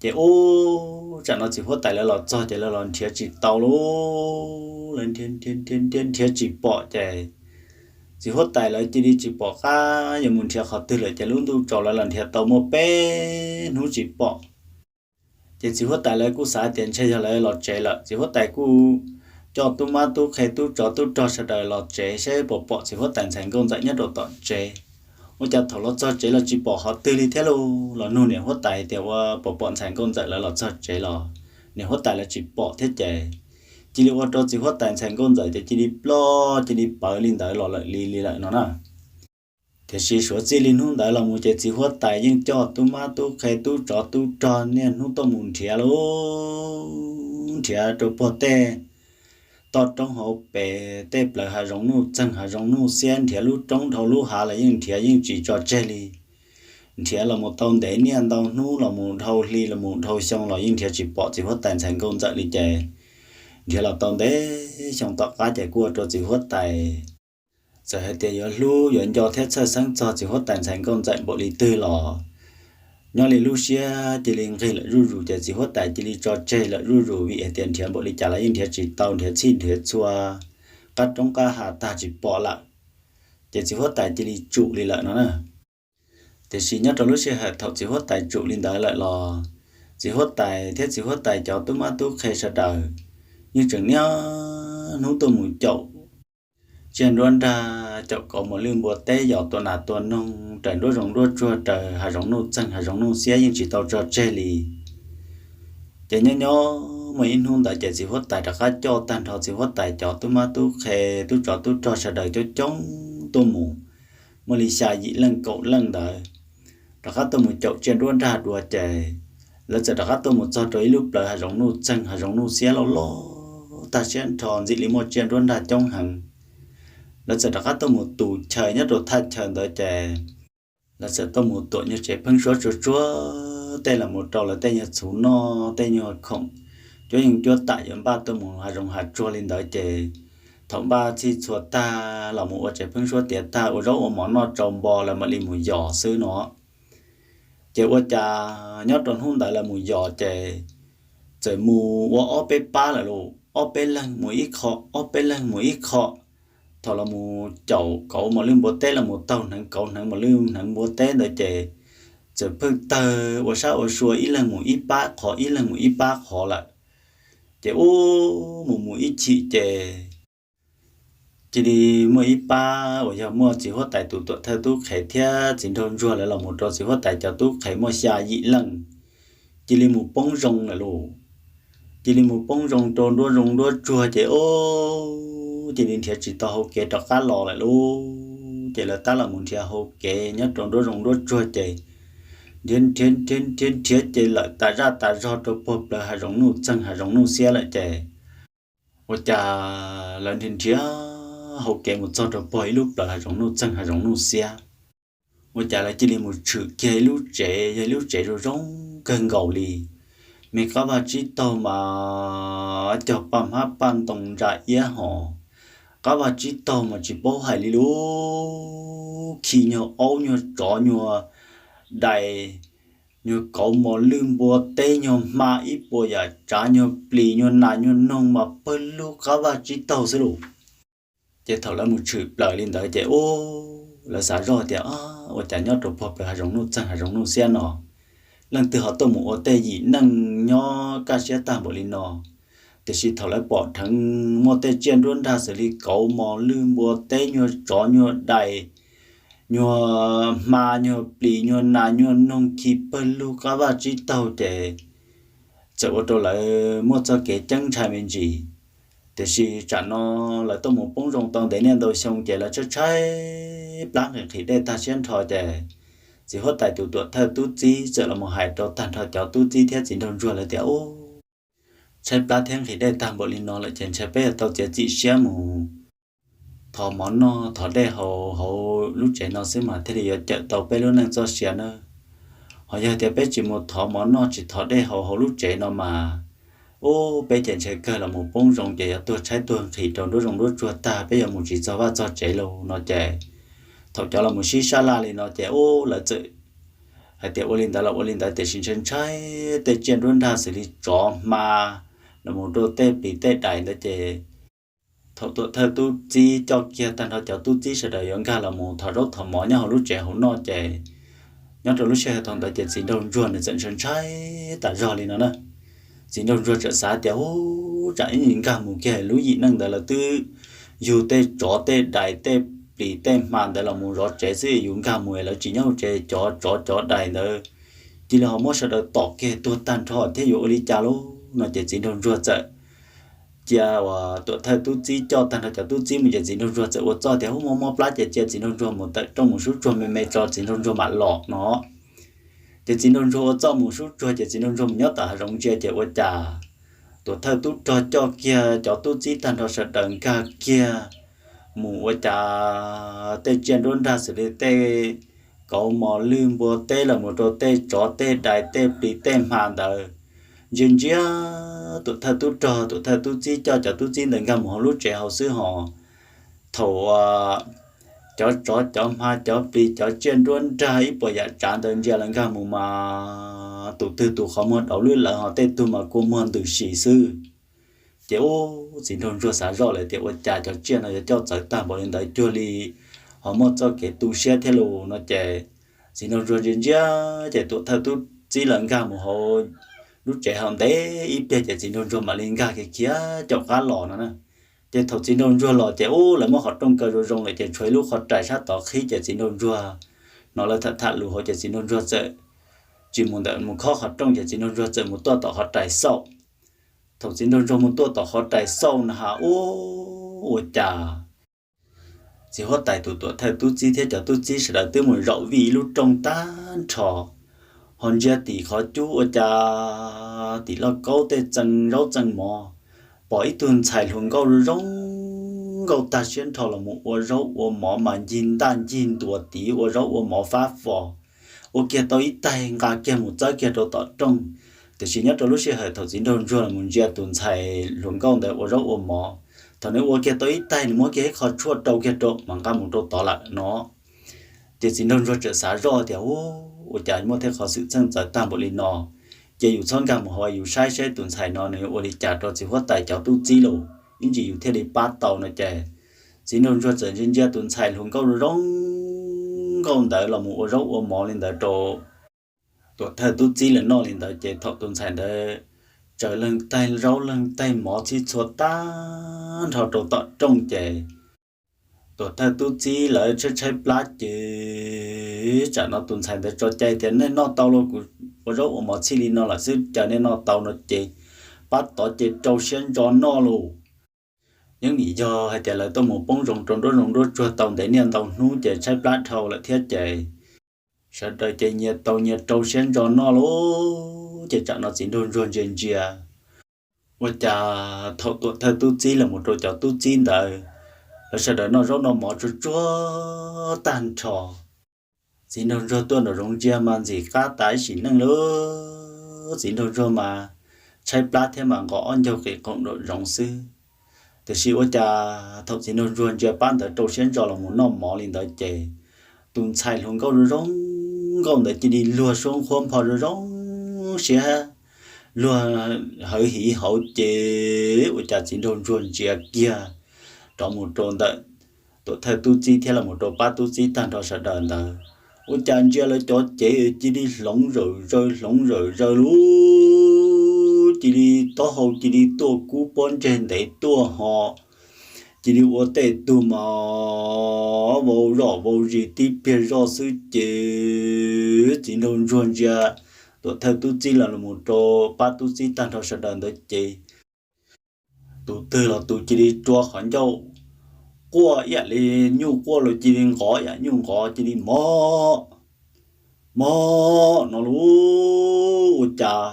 Ces ub, tsam no txiv huab tais lawv los txog ces lawv los nrhiav tsis tau lauj, lawv nrhiav nrhiav nrhiav nrhiav tsis pom ces txiv huab tais lawv cia li tsis pom qab yuav mus nrhiav qhov twg lawm ces lub ntuj tsaus lawv los nrhiav tau muaj peb hnub tsis pom. Ces txiv huab tais lawv kuj xav tias ntshe yog lawv los tsev lawm, txiv huab tais kuj coj tub mab tub qhe tub tsov tub rog sawv daws los tsev saib puas pom txiv huab tais ntxhais nkauj ntxawm nyob rau tom tsev. Ua cas thaum los txog tsev los tsis pom qhov twg li thiab lauj, los nug niam huab tais tias ua puas pom ntxhais nkauj ntxawm lawv los txog tsev los niam huab tais lawv tsis pom thiab ces cia li ua rau txiv huab tais ntxhais nkauj ntxawm ces cia li ploj cia li pawv li ntawd los lawm li li lawm no na. Tiam sis suav txij li hnub ntawd los mus ces txiv huab tais yeej coj tub mab tub qhe tub tsov tub rog niaj hnub tuaj mus nrhiav lauj, nrhiav rau puag tej toj roob hauv pes tej plawv hav zoov nuj txeeg hav zoov nuj xiab, nrhiav lub roob dhau lub hav los yeej nrhiav yeej tsis tso tseg li. Nrhiav los mus tau ntev niaj ntau hnub los mus dhau hli los mus dhau xyoo los yeej nrhiav tsis pom txiv huab tais ntxhais nkauj ntxawm li ces nrhiav los tau ntev xyoo tom qab ces kuj ua rau txiv huab tais txawm hais tias yuav hlub yuav nco thiab txhawj xeeb txog txiv huab tais ntxhais nkauj ntxawm npaum li twg los nyob li lub siab cia li nqig lawm zuj zus ces txiv huab tais cia li tso tseg lawm zuj zus vim hais tias nrhiav npaum li cas los yeej nrhiav tsis tau, nrhiav txhij nrhiav txhua qab roob qab hav tag tsis pom lawm. Ces txiv huab tais cia li tsum li lawm no na. Tiam sis nyob rau lub sij hawm thaum txiv huab tais tsum li ntawd lawm los txiv huab tais thiab txiv huab tais cov tub mab tub qhe sawv daws yeej tseem niaj hnub tuaj mus caum tsiaj nruab nrag, caum kauv mos lwj npua teb, yos tua nas tua noog raws nruab zoov nruab tsuag, raws hav zoov nuj txeeg hav zoov nuj xiab yeej tsis tau tso tseg li. Ces nyob nyob muaj ib hnub ntawd ces txiv huab tais rov qab coj tag nrho txiv huab tais cov tub mab tub qhe tub tsov tub rog sawv daws coob coob tuaj mus, muaj li xya yim leej kaum leej ntawd rov qab tuaj mus caum tsiaj nruab nrag dua ces lawv txawm rov qab tuaj mus txog rau ib lub plawv hav zoov nuj txeeg hav zoov nuj xiab loj loj tag siab nrho ntxim li muaj tsiaj nruab nrag coob heev. Lawv txawm rov qab tuaj mus tus chaw nyob rau thaj chaw ntawd ces lawv txawm tuaj mus tuam nyuag tsev pheeb suab tsuag tsuag, tej los mus rau lawv tej nyuag txhuv noj tej nyuag khoom, cuab yeej cuab tam yuav npaj tuaj mus hav zoov hav tsuag li ntawd ces thaum npaj txhij txhua tag los mus ua tsev pheeb suab tiav tag ua zaub ua mov noj tsau npo lawv mam li mus yos xwb no. Ces ua cas nyob rau hnub ntawd lawv mus yos ces txawm mus ua ob peb pab lawm lauj, ob peb leeg mus ib qho, ob peb leeg mus ib qho. Thaum los mus caum kauv mos lwj npua teb los mus taug hneev kauv hneev mos lwj hneev npua teb ntawd ces txawm pheej tawg ua sab ua sua ib leeg mus ib pab qhov ib leeg mus ib pab qhov lawm. Ces ub mus mus ib chim ces cia li muaj ib pab uas yog muaj txiv huab tais tus tuam thawj tub qhe thiab txiv nraug ntsuag lawv los mus rau txiv huab tais cov tub qhe muaj xya yim leej, cia li mus poob zoo lawm lauj. Cia li mus poob zoo rau nruab zoov nruab tsuag ces ub cia li nrhiav tsis tau hau kev rov qab los lawm lauj. Ces lawv tab los mus nrhiav hau kev nyob rau nruab zoov nruab tsuag ces nrhiav nrhiav nrhiav nrhiav nrhiav ces lawm tas zaj tas zog rau puag plawv hav zoov nuj txeeg hav zoov nuj xiab lawm ces ua cas lawv nrhiav nrhiav hau kev mus txog rau puag ib lub plawv hav zoov nuj txeeg hav zoov nuj xiab. Ua cas lawv cia li mus tshwm kiag ib lub tsev, yog ib lub tsev zoo zoo kawg nkaus li. Me qab vaj tsib taug mas cog paj hmab paj ntoo ntsa iab hos, qab vaj tsib taug mas tsis paub hais li lub khi nyuag aub nyuag tsov nyuag dais, nyuag kauv mos lwj npua teb nyuag hma ib puas yam tsav nyuag plis nyuag nas nyuag noog mas pawg lub qab vaj tsib taug xwb lauj. Ces thaum lawv mus tshwm plaws li ntawd ces ub lawv xav zoj tias ua cas nyob rau puag plaws hav zoov nuj txeeg hav zoov nuj xiab no leej twg ho tuaj mus ua tej yim neej nyob kaj siab tag npaum li no. Tiam sis thaum lawv pom dheev muaj tej tsiaj nruab nrag xws li kauv, mos lwj, npua teb, nyuag tsov, nyuag dais, nyuag hma, nyuag plis, nyuag nas, nyuag noog khi pawg lug qab vaj tsib taug ces txawm ua rau lawv muaj txoj kev ceeb ntshai me ntsis. Tiam sis tsam no lawv tuaj mus poob zoo tau ntev niaj ntau xyoo ces lawv tshaib tshaib plab nqhis nqhis dej tag siab nrho ces txiv huab tais tus tuam thawj tub txib txawm los mus hais rau tag nrho cov tub txib thiab txiv nraug ntsuag lawv tias, Ub, tshaib plab thiab nqhis dej tag npaum li no lawm ces ntshai peb yuav tau txiav txim siab mus thov mov noj thov dej haus hauv lub tsev no xwb mas thiaj li yuav cawm tau peb lub neej txoj sia nawb. Ho yog tias peb tsis mus thov mov noj tsis thov dej haus hauv lub tsev no mas, ub, peb ces ntshai kawg los mus poob zoo ces yuav tuag tshaib tuag nqhis rau nruab zoov nruab tsuag tag peb yuav mus tsis txog vaj txog tsev lauj no ces thaum cov los mus sib sab laj li no ces ub lawv txawm hais tias ua li ntawd los ua li ntawd tiam sis ntshai ntshai tej tsiaj nruab nrag xws li tsov hma los mus rau tej plis tej dais ntawd ces thaum tuam thawj tub txib coj kiag tag nrho cov tub txib sawv daws yuav nkag los mus thov zaub thov mov nyob hauv lub tsev hauv noj ces nyob rau lub sij hawm thaum ntawd ces txiv nraug ntsuag nws txawm ntshai ntshai tas zog li no na. Txiv nraug ntsuag txawm xav tias, Ub, tsam ib nkag mus kiag lub yim neej ntawd lawv twb yug tej tsov tej dais tej plis tej hma ntawd los mus zov tsev xwb, yus nkag mus lawv tsis nyob hauv tsev, cov tsov cov dais ntawd cia li ho muab sawv daws tom kiag tuag tag nrho thiab yuav ua li cas lauj no ces txiv nraug ntsuag txawm cia uas tuam thawj tub txib coj tag nrho cov tub txib mus ces txiv nraug ntsuag txawm ua txuj tias, Ub, mob mob plab ces cia txiv nraug ntsuag mus tawm rooj mus sub tsuag me me tso txiv nraug ntsuag mam los no. Ces txiv nraug ntsuag ua txuj mus sub tsuag ces txiv nraug ntsuag mus nyob tom hav zoov ntsia ces ua cas tuam thawj tub rog coj kiag cov tub txib tag nrho sawv daws nkag kiag mus ua cas tej tsiaj nruab nrag xws li tej kauv mos lwj npua teb los mus rau tej tsov tej dais tej plis tej hma ntawd ntsia ntsia tuam thawj tub rog tuam thawj tub txib coj cov tub txib ntawd nkag mus hauv lub tsev hauv xwb ho thaum cov tsov cov hma cov plis cov tsiaj nruab nrag ib puas yam tsav ntawd ntsia lawv nkag mus mas tus twg tus qhov muag dauv lwj lawv ho tej tug mas kua muag ntws si xwb. Ces ub, txiv nraug ntsuag xav zoj lawm tias ua cas cov tsiaj no yuav coj txawv tag npaum li ntawd cuag li ho muaj txoj kev tu siab thiab lus no ces txiv nraug ntsuag ntsia ntsia ces tuam thawj tub txib lawv nkag mus hauv lub tsev hauv ntev ib pliag ces txiv nraug ntsuag mam li nkag khiav khiav caum qab los no na. Ces thaum txiv nraug ntsuag los ces ub lawv muab qhov rooj kaw zoo zoo lawm ces tshuav ib lub qhov rais sab tod qhib ces txiv nraug ntsuag hnov lawv tham tham lus hauv ces txiv nraug ntsuag txawm tsis mus ntawm mus khob qhov rooj ces txiv nraug ntsuag txawm mus tuaj tom qhov rais xauj. Thaum txiv nraug ntsuag mus tuaj tom qhov rais xauj na has ub ua cas txiv huab tais tus tuam thawj tub txib thiab cov tub txib sawv daws twb mus zaum vij ib lub rooj tag nrho ho ntsia tim qhov cub ua cas tim lauj kaub tej txee zaub txee mov pom ib tug ntxhais hluas nkauj zoo nkauj tag siab nrho los mus ua zaub ua mov mas ncig ntaj ncig ntuas tid ua zaub ua mov fab fo ua kiag tau ib taig nqa kiag mus txawb kiag rau tom rooj. Tiam sis nyob rau lub sij hawm thaum txiv nraug ntsuag los mus ntsia tus ntxhais hluas nkauj ntawd ua zaub ua mov, thaum nws ua kiag tau ib taig nws muab kiag ib qho tshuaj rau kiag rau mas nqa mus rau tod lawm no. Ces txiv nraug ntsuag txawm xav zoj tias, Ub, ua cas muaj tej qhov xwm txheej txawv tag npaum li no? Ces yus txhob nkag mus hauv, yus saib saib tus ntxhais no nws yuav ua li cas rau txiv huab tais cov tub txib los ib ntsis yus thiaj li pab tau no ces txiv nraug ntsuag txawm ntsia ntsia tus ntxhais hluas nkauj zoo nkauj ntawd los mus ua zaub ua mov li ntawd rau tuam thawj tub txib lawv noj li ntawd ces thaum tus ntxhais ntawd tsaws leeg taig zaub leeg taig mov txhij txhua tag nrho rau tom rooj ces tuam thawj tub txib lawv tshaib tshaib plab ces tsam no tus ntxhais ntawd tso cai tias, Nej noj tau los kuv ua zaub ua mov txhij li no lawm xwb, cas nej noj tau no ces pab tod ces rau siab ntso noj lauj. Yeej nim yog hais tias lawv tuaj mus poob zoo rau nruab zoov nruab tsuag tau ntev niaj ntau hnub ces tshaib plab dhau lawm thiab ces sawv daws ces nyias tau nyias rau siab ntso noj lauj. Ces tsam no txiv nraug ntsuag ntsia ntsia ua cas thaum tuam thawj tub txib los mus rau cov tub txib ntawd, lawv sawv daws noj zaub noj mov tsuag tsuag tag nrho. Txiv nraug ntsuag tuaj nraum zoov ntsia mas ntxim qab tas ib sim neej lauj. Txiv nraug ntsuag mas tshaib plab thiab mas nqos ob ncaug qis qoom nraum zoov xwb. Tiam sis ua cas thaum txiv nraug ntsuag ntsia pab ntawd rau siab ntso los mus noj mov li ntawd ces tus ntxhais hluas nkauj zoo nkauj ntawd cia li luag suab nqhuab npho zoo zoo siab luag hawv hiv hauv ces ua cas txiv nraug ntsuag ntsia kiag rov mus rau ntawm tuam thawj tub txib thiab los mus rau pab tub txib tag nrho sawv daws ntawd, ua cas ntsia lawv cov cev cia li hloov zawm zaws hloov zawm zaws lauj. cia li taub hau cia li tuaj kub pob ntseg ntev tuaj ho cia li ua tej tug mas vau zom vau zis tib pliag zoj xwb ces txiv nraug ntsuag ntsia tuam thawj tub txib los mus rau pab tub txib tag nrho sawv daws ntawd ces tus twg los tus cia li rua qhov ncauj quaj ib yam li nyuj quaj los cia li nqov ib yam nyuj nqov cia li mob mob no lauj. Ua cas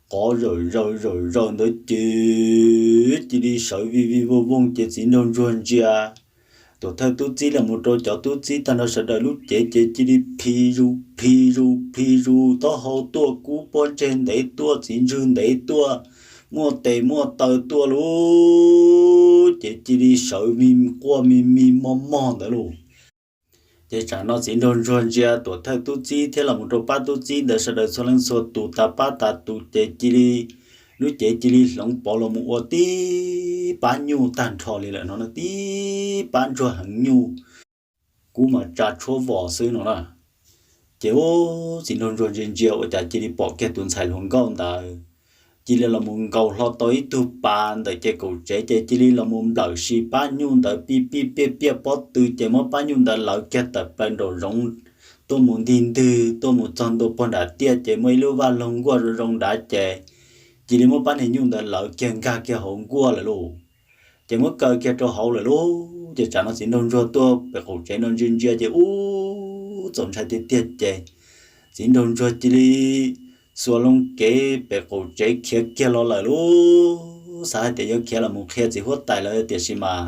nqov zawm zaws zawm zaws ntawd ces cia li sawv vij vij vooj vooj ces txiv nraug ntsuag ntsia tuam thawj tub txib los mus rau cov tub txib tag nrho sawv daws lub cev ces cia li phi zus phi zus phi zus taub hau tuaj kub pob ntseg ntev tuaj txiv ntswg ntev tuaj muaj tes muaj taw tuaj lauj ces cia li sawv me quaj me me mog mog ntawd lauj. Ces tsam no txiv nraug ntsuag ntsia tuam thawj tub txib thiab los mus rau pab tub txib ntawd sawv daws txhua leej txhua tus tas pab tas tus ces cia li lub cev cia li hloov pauv los mus ua tib pab nyuj tag nrho li lawm no, tib pab ntsuag heev nyuj kub mas tsa tshuab vos xwb no na. Ces ub txiv nraug ntsuag ntsia ntsia ua cas cia li pom kiag tus ntxhais hluas nkauj ntawd cia li los mus nkaus hlo tau ib tug pas ntawm ces kaum tsev ces cia li los mus nplawm si pab nyuj ntawd pij pij piaj piaj pob tw ces muab pab nyuj ntawd lawv kiag tawm plaws nraum zoov tuaj mus ntig ntwg tuaj mus txog ntua puag nram tiaj ces muaj ib lub vaj loog nkuaj zoo zoo nrad ces cia li muab pab niag nyuj ntawd lawv kiag nkag kiag hauv nkuaj lawm lauj. Ces muab kaw kiag rau hauv lawm lauj. Ces tsam no txiv nraug ntsuag tuaj pem qaum tsev no ntsia ntsia ces ub txaus ntshai tiag tiag ces txiv nraug ntsuag cia li xuas loo kev pem qaum tsev khiav kiag los lawm lauj. Xav hais tias yuav khiav los mus qhia txiv huab tais lawm tiam sis mas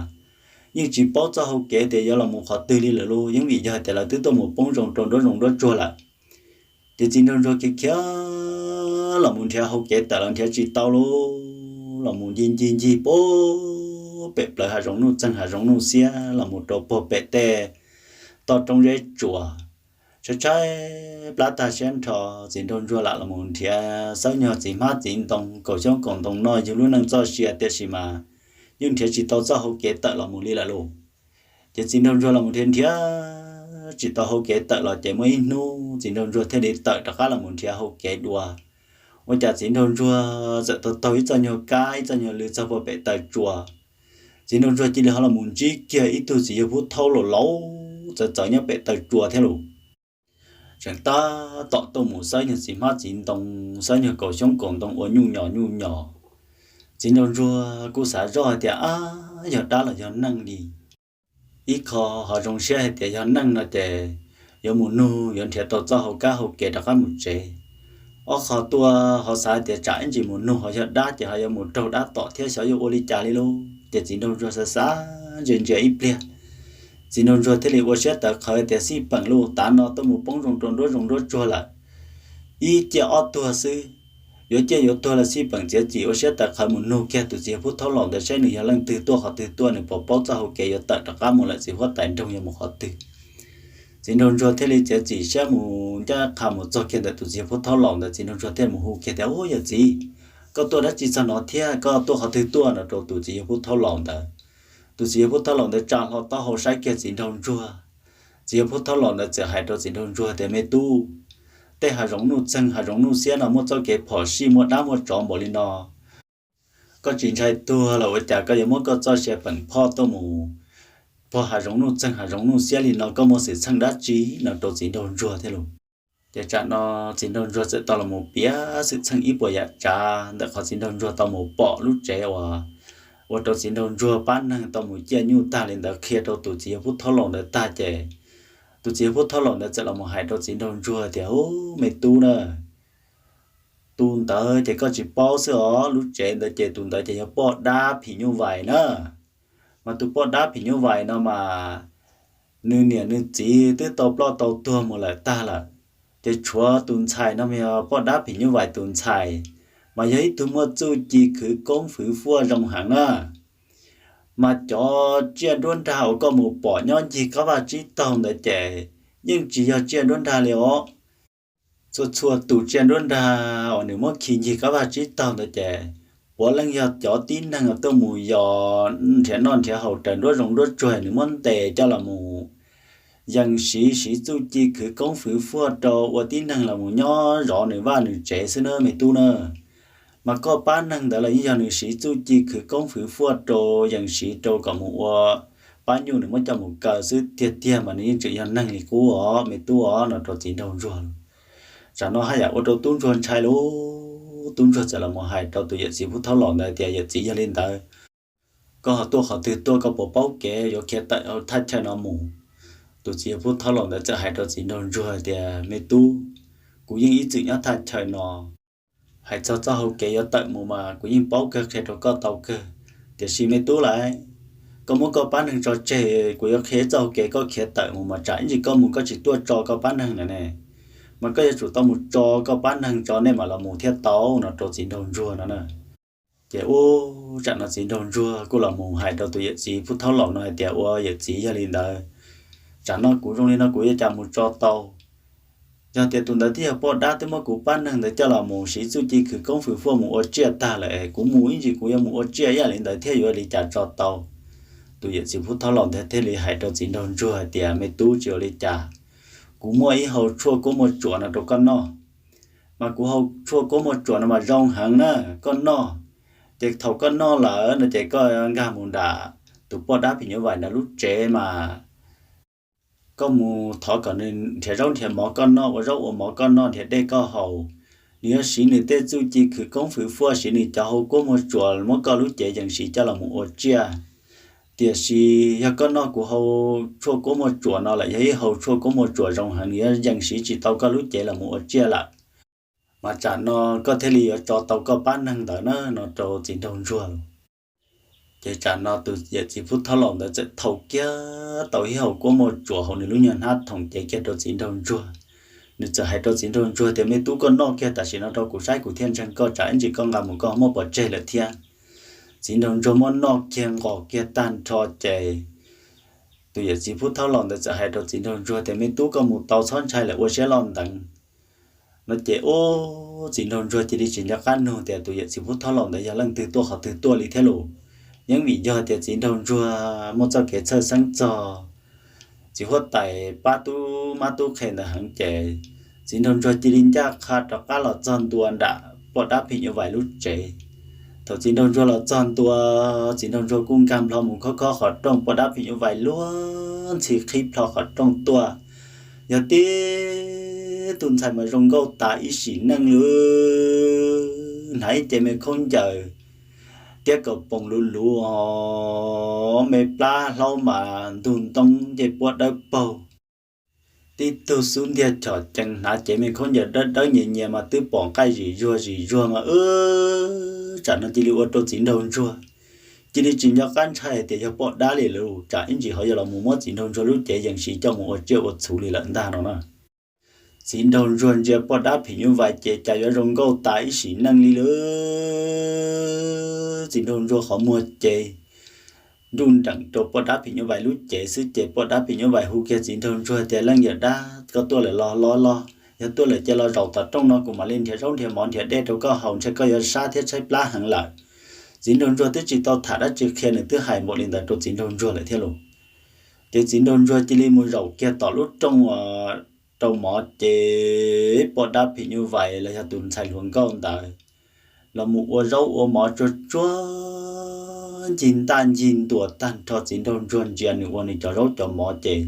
yeej tsis paub txoj hau kev tias yuav los mus qhov twg li lawm lauj, yeej vim yog hais tias lawv twb tuaj mus poob zoo rau nruab zoov nruab tsuag lawm. Ces txiv nraug ntsuag khiav khiav los mus nrhiav hau kev tawm los nrhiav tsis tau lauj, los mus ncig ncig ncig puag pem plawv hav zoov nuj txeeg hav zoov nuj xiab los mus rau puag pem tej toj roob zeb tsuas. Tshaib tshaib plab tag siab nrho, txiv nraug ntsuag lam los mus nrhiav xawb nyuag txiv hmab txiv ntoo kaum xyoob kaum ntoo noj yug lub neej txoj sia tiam sis mas yeej nrhiav tsis tau txoj hau kev tawm los mus li lawm lauj. Ces txiv nraug ntsuag los mus nrhiav nrhiav tsis tau hau kev tawm los ces muaj ib hnub txiv nraug ntsuag thiaj li tawm rov qab los mus nrhiav hau kev dua. Ua cas txiv nraug ntsuag txawm taug taug ib txoj nyuag kab ib txoj nyuag lw txog puag pem taw tsua. Txiv nraug ntsuag cia li ho los mus ntsib kiag ib tug txiv yawg pub thaub laus laus txawv txawv nyob pem taw tsua thiab lauj. Tseem tab tom tuaj mus xawb nyuag txiv hmab txiv ntoo, xawb nyuag kaum xyoob kaum ntoo ua nyuj nyos nyuj nyos. Txiv nraug ntsuag kuj xav zoj hais tias, ab, yog dab los yog neeg li. Ib qho ho zoo siab hais tias yog neeg no ces yuav mus nug yuav nrhiav tau txoj hau kab hau kev rov qab mus tsev. Ob qho tuaj ho xav hais tias tsam ib ntsis mus nug ho yog dab ces ho yuav mus raug dab tom thiab xyov yuav ua li cas li lauj. Ces txiv nraug ntsuag xav xav ntsia ntsia ib pliag, txiv nraug ntsuag thiaj li ua siab tawv qhawv tias xij peem lauj, tav no tuaj mus poob zoo rau nruab zoov nruab tsuag lawm, ib ciaj ob tuag xwb, yuav ciaj yuav tuag los xij peem txiav txim ua siab tawv qhawv mus nug kiag tus txiv yawg pub thaub laus ntawd saib nws yog leej twg tuaj qhov twg tuaj nws puas paub txoj hau kev yuav tawm rov qab mus lawm txiv huab tais nroog yuav mus qhov twg. Txiv nraug ntsuag thiaj li txiav txim siab mus ncaj qha mus txog kiag ntawm tus txiv yawg pub thaub laus ntawd, txiv nraug ntsuag thiaj mus hu kiag tias, ub, yawm txiv, koj tuaj dab tsi txog no thiab koj tuaj qhov twg tuaj no rau tus txiv yawg pub thaub laus ntawd. Tus txiv yawg pub thaub laus ntawd tsa hlo taub hau saib kiag txiv nraug ntsuag. Txiv yawg pub thaub laus ntawd txawm hais rau txiv nraug ntsuag tias, me tub, tej hav zoov nuj txeeg hav zoov nuj xiab no muaj txoj kev phom sij muaj dab muaj tsov npaum li no, koj tsis ntshai tuag los ua cas koj yuav muab koj txoj sia peem phoj tuaj mus puag hav zoov nuj txeeg hav zoov nuj xiab li no, koj muaj xwm txheej dab tsi no rau txiv nraug ntsuag thiab lauj. Ces tsam no txiv nraug ntsuag txawm tau los mus piav xwm txheej ib puas yam tsav ntawm qhov txiv nraug ntsuag tau mus pom lub tsev uas ua rau txiv nraug ntsuag pab neeg tau mus ciaj nyuj tag li ntawd qhia rau tus txiv yawg pub thaub laus ntawd tag ces tus txiv yawg pub thaub laus ntawd txawm los mus hais rau txiv nraug ntsuag tias, ub, me tub na, tus ntawd ces koj tsis paub xwb os, lub tsev ntawd ces tus ntawd ces yog poj dab phim nyuj vais na. Mas tus poj dab phim nyuj vais no mas nws niam nws txiv twb tau ploj tau tuag mus lawm tag lawm, ces tshuav tus ntxhais no mas yog poj dab phim nyuj vais tus ntxhais, mas yog ib tug muaj txuj ci khwv koob fwv fuaj zoo heev na. Mas cov tsiaj nruab nrag uas koj mus pom nyob ncig qab vaj tsib taug ntawd ces yeej tsis yog tsiaj nruab nrag li os. Txhua txhua tus tsiaj nruab nrag uas nws muab khi ncig qab vaj tsib taug ntawd ces puav leej yog cov tib neeg tuaj mus yos nrhiav noj nrhiav haus raws nruab zoov nruab tsuag nws muab ntes coj los mus yees siv, siv txuj ci khwv koob fwv fuaj rau ua tib neeg los mus nyob zov nws vaj nws tsev xwb na me tub na. Mas koj pab neeg ntawd los yeej yog nws siv txuj ci khwv koob fwv fuaj rau yees siv rau kom mus ua pab nyuj nws muab coj mus kaw xwb, tiag tiag mas nws yeej tseem yog neeg li qub os me tub os no rau txiv nraug ntsuag. Tsam no haj yam ua rau tub ntsuag ntshai lauj, tub ntsuag txawm los mus hais rau tus yawm txiv pub thaub laus ntawd tias, Yawm txiv, yog li ntawd koj ho tuaj qhov twg tuaj, koj puas paub kev yuav khiav tawm thaj chaw no mus? Tus txiv pub thaub laus ntawd txawm hais rau txiv nraug ntsuag tias, Me tub, kuv yeej ib txwm nyob thaj chaw no. Hais txog txoj hau kev yuav tawm mus mas kuv yeej paub kawg, qhia rau koj tau kawg. Tiam sis me tub lauj, koj muab koj pab neeg tso tseg, kuv yuav qhia txoj hau kev koj khiav tawm mus mas tsam ib ntsis koj mus koj tsis tuaj tso koj pab neeg na ne, mas koj yuav tsum tau mus tso koj pab neeg tso nej mam los mus thiaj tau no rau txiv nraug ntsuag no na. Ces ub, tsam no txiv nraug ntsuag kuj los mus hais rau tus yawm txiv pub thaub laus no hais tias, Ua yawm txiv, yog li ntawd tsam no kuv zoo li no kuv yuav cas mus tso tau? Yog tias tus ntawd twb yog poj dab twb muab kuv pab neeg ntawd coj los mus siv txuj ci khwv koob fwv fuaj mus ua tsiaj tag lawm, kuv mus ib ntsis kuv yuav mus ua tsiaj ib yam li ntawd thiab yuav ua li cas tso tau? Tus yawm txiv pub thaub laus ntawd thiaj li hais rau txiv nraug ntsuag hais tias, Me tub, tsis ua li cas, kuv muaj ib hau tshuaj kuab muaj tsuam no rau koj noj. Mas kuv hau tshuaj kuab muaj tsuam no mas zoo heev na, koj noj, ces thaum koj noj lawm no ces koj nkag mus nram tus poj dab phim nyuj vais ntawd lub tsev mas koj mus thov kom nws nrhiav zaub nrhiav mov koj noj, ua zaub ua mov koj noj, nrhiav dej koj haus. Nws yuav siv nws tej txuj ci khwv koob fwv fuaj, siv nws cov hau kuab muaj tsuam muab koj lub cev yees siv coj los mus ua tsiaj. Tiam sis yog koj noj kuv hau tshuaj kuab muaj tsuam no lawm, yog ib hau tshuaj kuab muaj tsuam zoo heev, nws yuav yees siv tsis tau koj lub cev los mus ua tsiaj lawm. Mas tsam no koj thiaj li yuav tso tau koj pab neeg ntawd na no rau txiv nraug ntsuag. Ces tsam no tus yawm txiv pub thaub laus ntawd txawm thau kiag tau ib hau kuab muaj tsuam hauv nws lub nyuag hnab thoom cev kiag rau txiv nraug ntsuag. Nws txawm hais rau txiv nraug ntsuag tias, Me tub, koj noj kiag tam sim no rau kuv saib, kuv thiaj ntseeg koj, tsam ib ntsis koj nqa mus koj muab pov tseg lawm thiab. Txiv nraug ntsuag muab noj kiag nqos kiag tag nrho ces tus yawm txiv pub thaub laus ntawd txawm hais rau txiv nraug ntsuag tias, Me tub, koj mus tau, txhob ntshai lawm, ua siab loj nteev no ces ub, txiv nraug ntsuag cia li tsis nco qab nug tias tus yawm txiv pub thaub laus ntawd yog leej twg tuaj qhov twg tuaj li thiab lauj. Yeej vim yog tias txiv nraug ntsuag muaj txoj kev txhawj xeeb txog txiv huab tais pab tub mab tub qhe ntawd heev ces txiv nraug ntsuag cia li ncaj qha rov qab los txog ntua nram poj dab phim nyuj vais lub tsev. Thaum txiv nraug ntsuag los txog ntua, txiv nraug ntsuag kuj nkag nplho mus khob khob qhov rooj, poj dab phim nyuj vais luag ntxhi qhib plho qhov rooj tuaj. Yog tib tug ntxhais mas zoo nkauj tas ib sim neej li, hnav ib ce me khaub ncaws thiab kaus poom luv luv, me plab hlaub mas ntug ntoo, ncej puab dawb paug. Tib tug xub ntiag chom cees, hnav cev me khaub ncaws dawb dawb nyias nyias mas twb pom nqaij zim zuag zim zuag mas wb, tsam no cia li ua rau txiv nraug ntsuag cia li tsis nco qab ntshai hais tias yog poj dab li lawm, tsam ib ntsis ho yuav los mus muab txiv nraug ntsuag lub cev yees siv coj mus ua tsiaj ua txhuv li lawm ntag no na. Txiv nraug ntsuag ntsia poj dab phim nyuj vais ces cas yuav zoo nkauj tas ib sim neej li lawm. Txiv nraug ntsuag qhov muag ces nruj nreem rau poj dab phim nyuj vais lub cev xwb ces poj dab phim nyuj vais hu kiag txiv nraug ntsuag tias, Leej yawm dab, koj tuaj lawm los los los? Yog tuaj lawm ces los zaum tom rooj no kuv mam li nrhiav zaub nrhiav mov nrhiav dej rau koj haus, ntshe koj yuav sab thiab tshaib plab heev lawm. Txiv nraug ntsuag twb tsis tau tham dab tsi qhia, nws twb hais npaum li ntawd rau txiv nraug ntsuag lawm thiab lauj. Ces txiv nraug ntsuag cia li mus zaum kiag tom lub rooj uas rau mov ces poj dab phim nyuj vais los yog tus ntxhais hluas nkauj ntawd los mus ua zaub ua mov tsuag tsuag ncig ntaj ncig ntuas tag nrho. Txiv nraug ntsuag ntsia nws ua nws cov zaub cov mov ces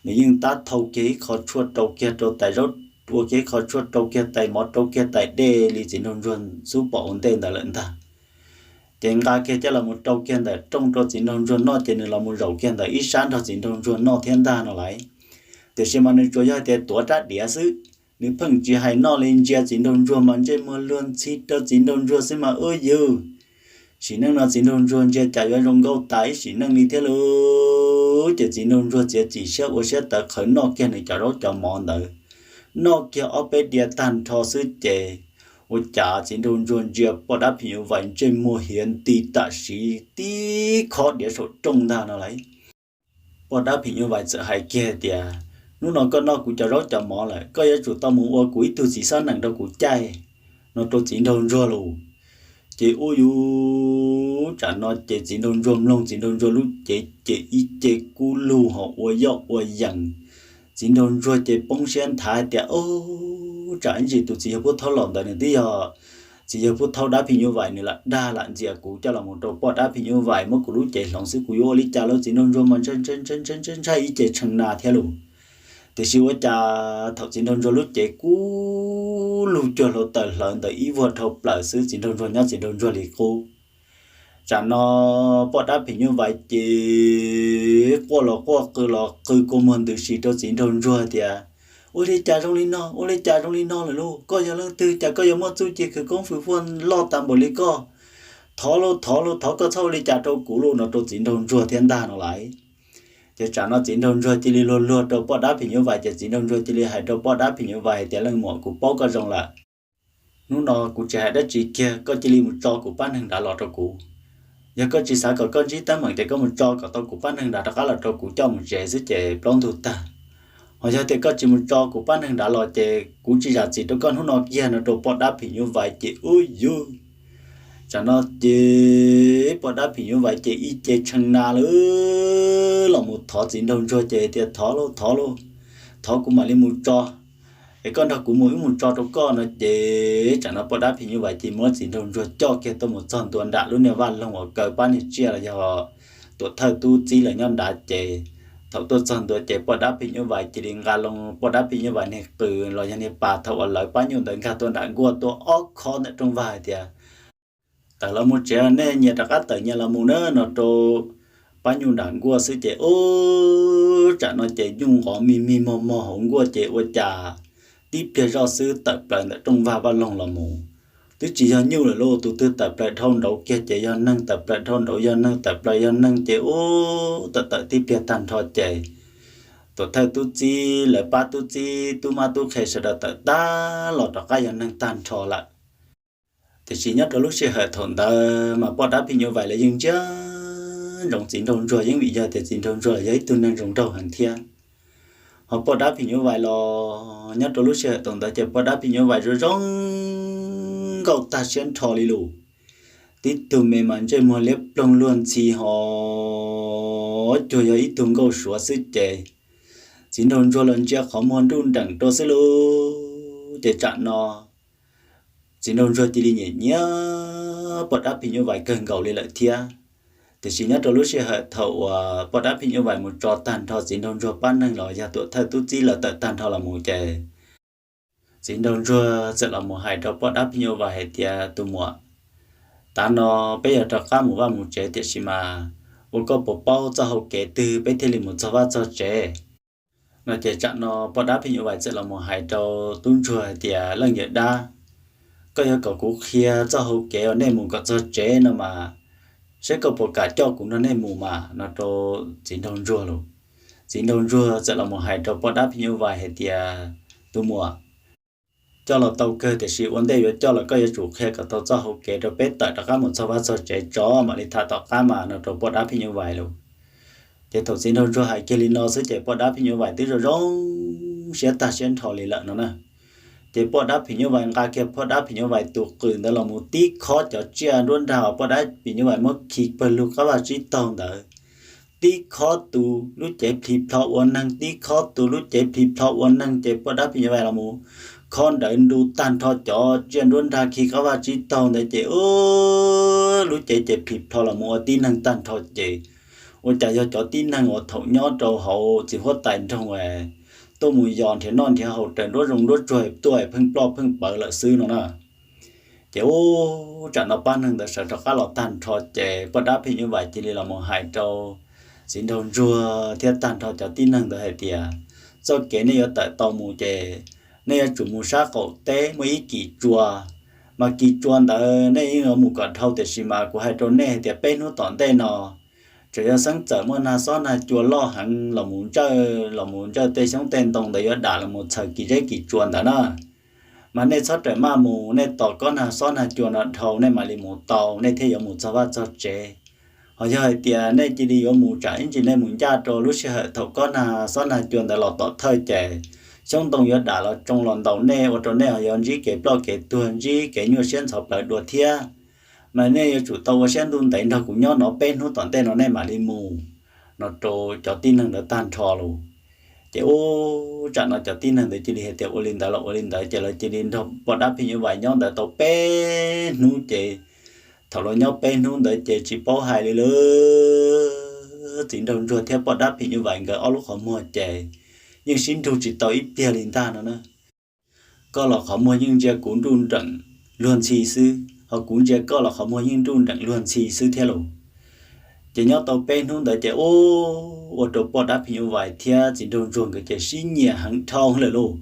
nws yeej tab thau kiag ib qho tshuaj rau kiag rau tais zaub, ua kiag ib qho tshuaj rau kiag tais mov rau kiag tais dej li txiv nraug ntsuag xub pom ua ntej ntawd lawm ntag. Ces nqa kiag coj los mus rau kiag ntawm rooj rau txiv nraug ntsuag noj ces nws los mus zaum kiag ntawm ib sab nrog txiv nraug ntsuag noj thiab ntag no lauj. Tiam sis mas nws tsuas yog tias tuav rab diav xwb, nws pheej tsis hais noj li, ntsia txiv nraug ntsuag mas ntsej muag luag ntxhi rau txiv nrau ntsuag xwb mas ub yug. Sim neej no txiv nraug ntsuag ntsia cas yuav zoo nkauj tas ib sim neej li thiab lauj. Ces txiv nraug ntsuag txiav txim siab ua siab tawv qhawv noj kiag nws cov zaub cov mov ntawd. Noj kiag ob peb diav tag nrho xwb ces ua cas txiv nraug ntsuag ntsia poj dab phim nyuj vais ntsej muag hiav nti tam sim tib khob diav saum rooj ntag no lauj. Poj dab phim nyuj vais txawm hais kiag tias, hnub no koj noj kuv cov zaub cov mov lawm, koj yuav tsum tau mus ua kuv ib tug txiv xab neem rau kuv caij, no rau txiv nraug ntsuag lauj. Ces ub yug, tsam no ces txiv nraug ntsuag mloog txiv nraug ntsuag lub cev ces ib ce kub lug ho ua yoj ua yees. Txiv nraug ntsuag ces poob siab nthav hais tias, ub, tsam ib ntsis tus txiv yawg pub thaub laus ntawd nws twb yog Txiv yawg Pub Thaub dab phim nyuj vais nws lam dag lam ntxias kuv coj los mus rau poj dab phim nyuj vais muab kuv lub cev hloov xwb, kuv yuav ua li cas lauj? Txiv nraug ntsuag mas ntshai ntshai ntshai ntshai ib ce tshee na thiab lauj. Tiam sis ua cas thaum txiv nraug ntsuag lub cev kub lug cuag hluav taws hlawv ntawm ib vuag dhau plaws xwb, txiv nraug ntsuag nyob txiv nraug ntsuag li qub. Tsam no poj dab phim nyuj vais ces quaj los quaj qw los qw kua muag ntws si rau txiv nraug ntsuag tias, ua li cas zoo li no, ua li cas zoo li no lawm lauj? Koj yog leej twg cas koj yuav muaj txuj ci khawv koob fwj fuaj loj tas npaum li koj? Thov lauj, thov lauj, thov koj txhob ua li cas rau kuv lauj, no rau txiv nraug ntsuag thiab ntag no lauj. Ces tsam no txiv nraug ntsuag cia li luag luag rau poj dab phim nyuj vais, ces txiv nraug ntsuag cia li hais rau poj dab phim nyuj vais hais tias, leej muam, kuv paub koj zoo lawm. Hnub no kuv tsis hais dab tsi kiag, koj cia li mus tso kuv pab neeg nrad los rau kuv. Yog koj tsis xav kom koj ntsib teeb meem ces koj mus tso kom tau kuv pab neeg nrad rov qab los rau kuv coj mus tsev xwb ces plaub ntug tag. Ho yog tias koj tsis mus tso kuv pab neeg nrad los ces kuv tsis zam txim rau koj hnub no kiag, no rau poj dab phim nyuj vais ces ub yuj, tsam no ces poj dab phim nyuj vais ces ib ce tshee na lawm los mus thov txiv nraug ntsuag ces tias, thov lauj, thov lauj, thov kuv mam li mus tso, es koj nrog kuv mus wb mus tso rau koj no ces tsam no poj dab phim nyuj vais ces muab txiv nraug ntsuag coj kiag tuaj mus txog ntua nram lub niag vaj loog uas kaw pab niag tsiaj los yog tuam thawj tub txib lawv nyob nrad ces thaum tuaj txog ntua ces poj dab phim nyuj vais cia li nqa loo poj dab phim nyuj vais niag qws los yog niag pas thaum uas lawv pab nyuj ntawd nkag tuaj nram nkuaj tuaj ob khob ntawm rooj vag hais tias, tawm los mus tsev, nej nyias rov qab tawm nyias los mus na, no rau pab nyuj nram nkuaj xwb ces ub, tsam no ces nyuj nqov mig mig mog mog hauv nkuaj ces ua cas tib pliag zoj xwb tawm plaws ntawm rooj vag vaj loog los mus. Twb tsis yog nyuj lawm lauj, tus twg tawm plaws dhau nraud kiag ces yog neeg, tawm plaws dhau nraud yog neeg, tawm plaws yog neeg ces ub, tawm tawm tib pliag tag nrho ces tuam thawj tub txib, lawv pab tub txib, tub mab tub qhe sawv daws tawm tag los rov qab yog neeg tag nrho lawm. Tiam sis nyob rau lub sij hawm thaum ntawd mas poj dab phim nyuj vais lawv yeej ntsia ntsoov txiv nraug ntsuag, yeej vim yog tias txiv nraug ntsuag los yog ib tug neeg zoo nraug heev thiab. Ho poj dab phim nyuj vais los nyob rau lub sij hawm thaum ntawd ces poj dab phim nyuj vais zoo zoo nkauj tag siab nrho li lus. Tib tug me mas ntsej muag liab ploog luag ntxhi ho cuag yog ib tug nkauj suav xwb ces txiv nraug ntsuag los ntsia qhov muag nruj nreem rau xwb lauj. Ces tsam no txiv nraug ntsuag cia li nyiam nyiam poj dab phim nyuj vais kawg nkaus li lawm thiab. Tiam sis nyob rau lub sij hawm thaum uas poj dab phim nyuj vais mus tso tag nrho txiv nraug ntsuag pab neeg los yog tuam thawj tub txib lawv tawm tag nrho los mus ces txiv nraug ntsuag txawm los mus hais rau poj dab phim nyuj vais hais tias, tus muam, tav no peb yuav rov qab mus vaj mus tsev, tiam sis mas ua koj puas paub txoj hau kev twg peb thiaj li mus txog vaj txog tsev? No ces tsam no poj dab phim nyuj vais txawm los mus hais rau tub ntsuag hais tias, leej yawm dab, koj yuav kom kuv qhia txoj hau kev uas nej mus kom txog tsev no mas, saib koj puas kam coj kuv nrog nej mus mas, no rau txiv nraug ntsuag lus. Txiv nraug ntsuag txawm los mus hais rau poj dab phim nyuj vais hais tias, tus muam, coj los tau kawg, tiam sis ua ntej yuav coj los koj yuav tsum qhia kom tau txoj hau kev rau peb tawm rov qab mus txog vaj txog tsev tso mam li tham tom qab mas, no rau poj dab phim nyuj vais lus. Ces thaum txiv nraug ntsuag hais kiag li no xwb ces poj dab phim nyuj vais twb zoo zoo siab tag siab nrho li lawm no na. Ces poj dab phim nyuj vais nqa kiag poj dab phim nyuj vais tus qws ntawd los mus tib khob cov tsiaj nruab nrag uas poj dab phim nyuj vais muab khi pawg lug qab vaj tsib taug ntawd. Tib khob tus lub cev plhis plho ua neeg, tib khob tus lub cev plhis plho ua neeg, ces poj dab phim nyuj vais los mus khob nrawv ntu tag nrho cov tsiaj nruab nrag khi qab vaj tsib taug ntawd ces lub cev ces plhis plho los mus ua tib neeg tag nrho ces ua cas yog cov tib neeg uas thaum nyob rau hauv txiv huab tais nroog tuaj mus yos nrhiav noj nrhiav haus raws nruab zoov nruab tsuag tuaj pheej ploj pheej pawv lawm xwb no na. Ces ub, tsam no pab neeg ntawd sawv rov qab los tag nrho ces poj dab phim nyuj vais cia li los mus hais rau txiv nraug ntsuag thiab tag nrho cov tib neeg ntawd hais tias, txoj kev nej yuav tawm tau mus ces nej yuav tsum mus sab qaum teb muaj ib kis tsua, mas kis tsua ntawd nej yeej yuav mus kom dhau, tiam sis mas kuv hais rau nej hais tias peb hnub tom ntej no tseem yuav xeeb txawm muaj nag xob nag cua loj heev los mus ntsawj, los mus ntsawj tej xyoob tej ntoo ntawd yuav dam los mus txhaws kis zeb kis tsua ntawd na. Mas nej txhob rawm maj mus, nej tos kob nag xob nag cua no dhau nej mam li mus tau, nej thiaj yuav mus txog vaj txog tsev. Ho yog hais tias nej cia li yuav mus tsam ib ntsis nej mus ncaj rau lub sij hawm thaum kob nag xob nag cua ntawd los tom thawj ces xyoob ntoo yuav dam los tsoo los ntaus nej ua rau nej ho yuav ntsib kev ploj kev tuag, ntsib kev nyuaj siab ntxhov plawv dua thiab. Mas nej yuav tsum tau ua siab ntuj ntev nrog kuv nyob no peb hnub tom ntej no nej mam li mus, no rau cov tib neeg ntawd tag nrho lus. Ces ua tsam no cov tib neeg ntawd cia li hais tias ua li ntawd los ua li ntawd, ces lawv cia li nrog poj dab phim nyuj vais nyob ntawd tau peb hnub. Ces thaum lawv nyob peb hnub ntawd ces tsis paub hais li lawm, txiv nraug ntsuag thiab poj dab phim nyuj vais nkawd ob lub qhov muag ces yeej sib nrug tsis tau ib pliag li ntag no na. Koj los qhov muag yeej ntsia kuv nruj nreem luag ntxhi xwb, ho kuv ntsia koj los qhov muag yeej nruj nreem luag ntxhi xwb thiab lauj. Ces nyob tau peb hnub ntawd ces ua rau poj dab phim nyuj vais thiab txiv nraug ntsuag nkawd ces sib nyiam heev dhau lawm lauj.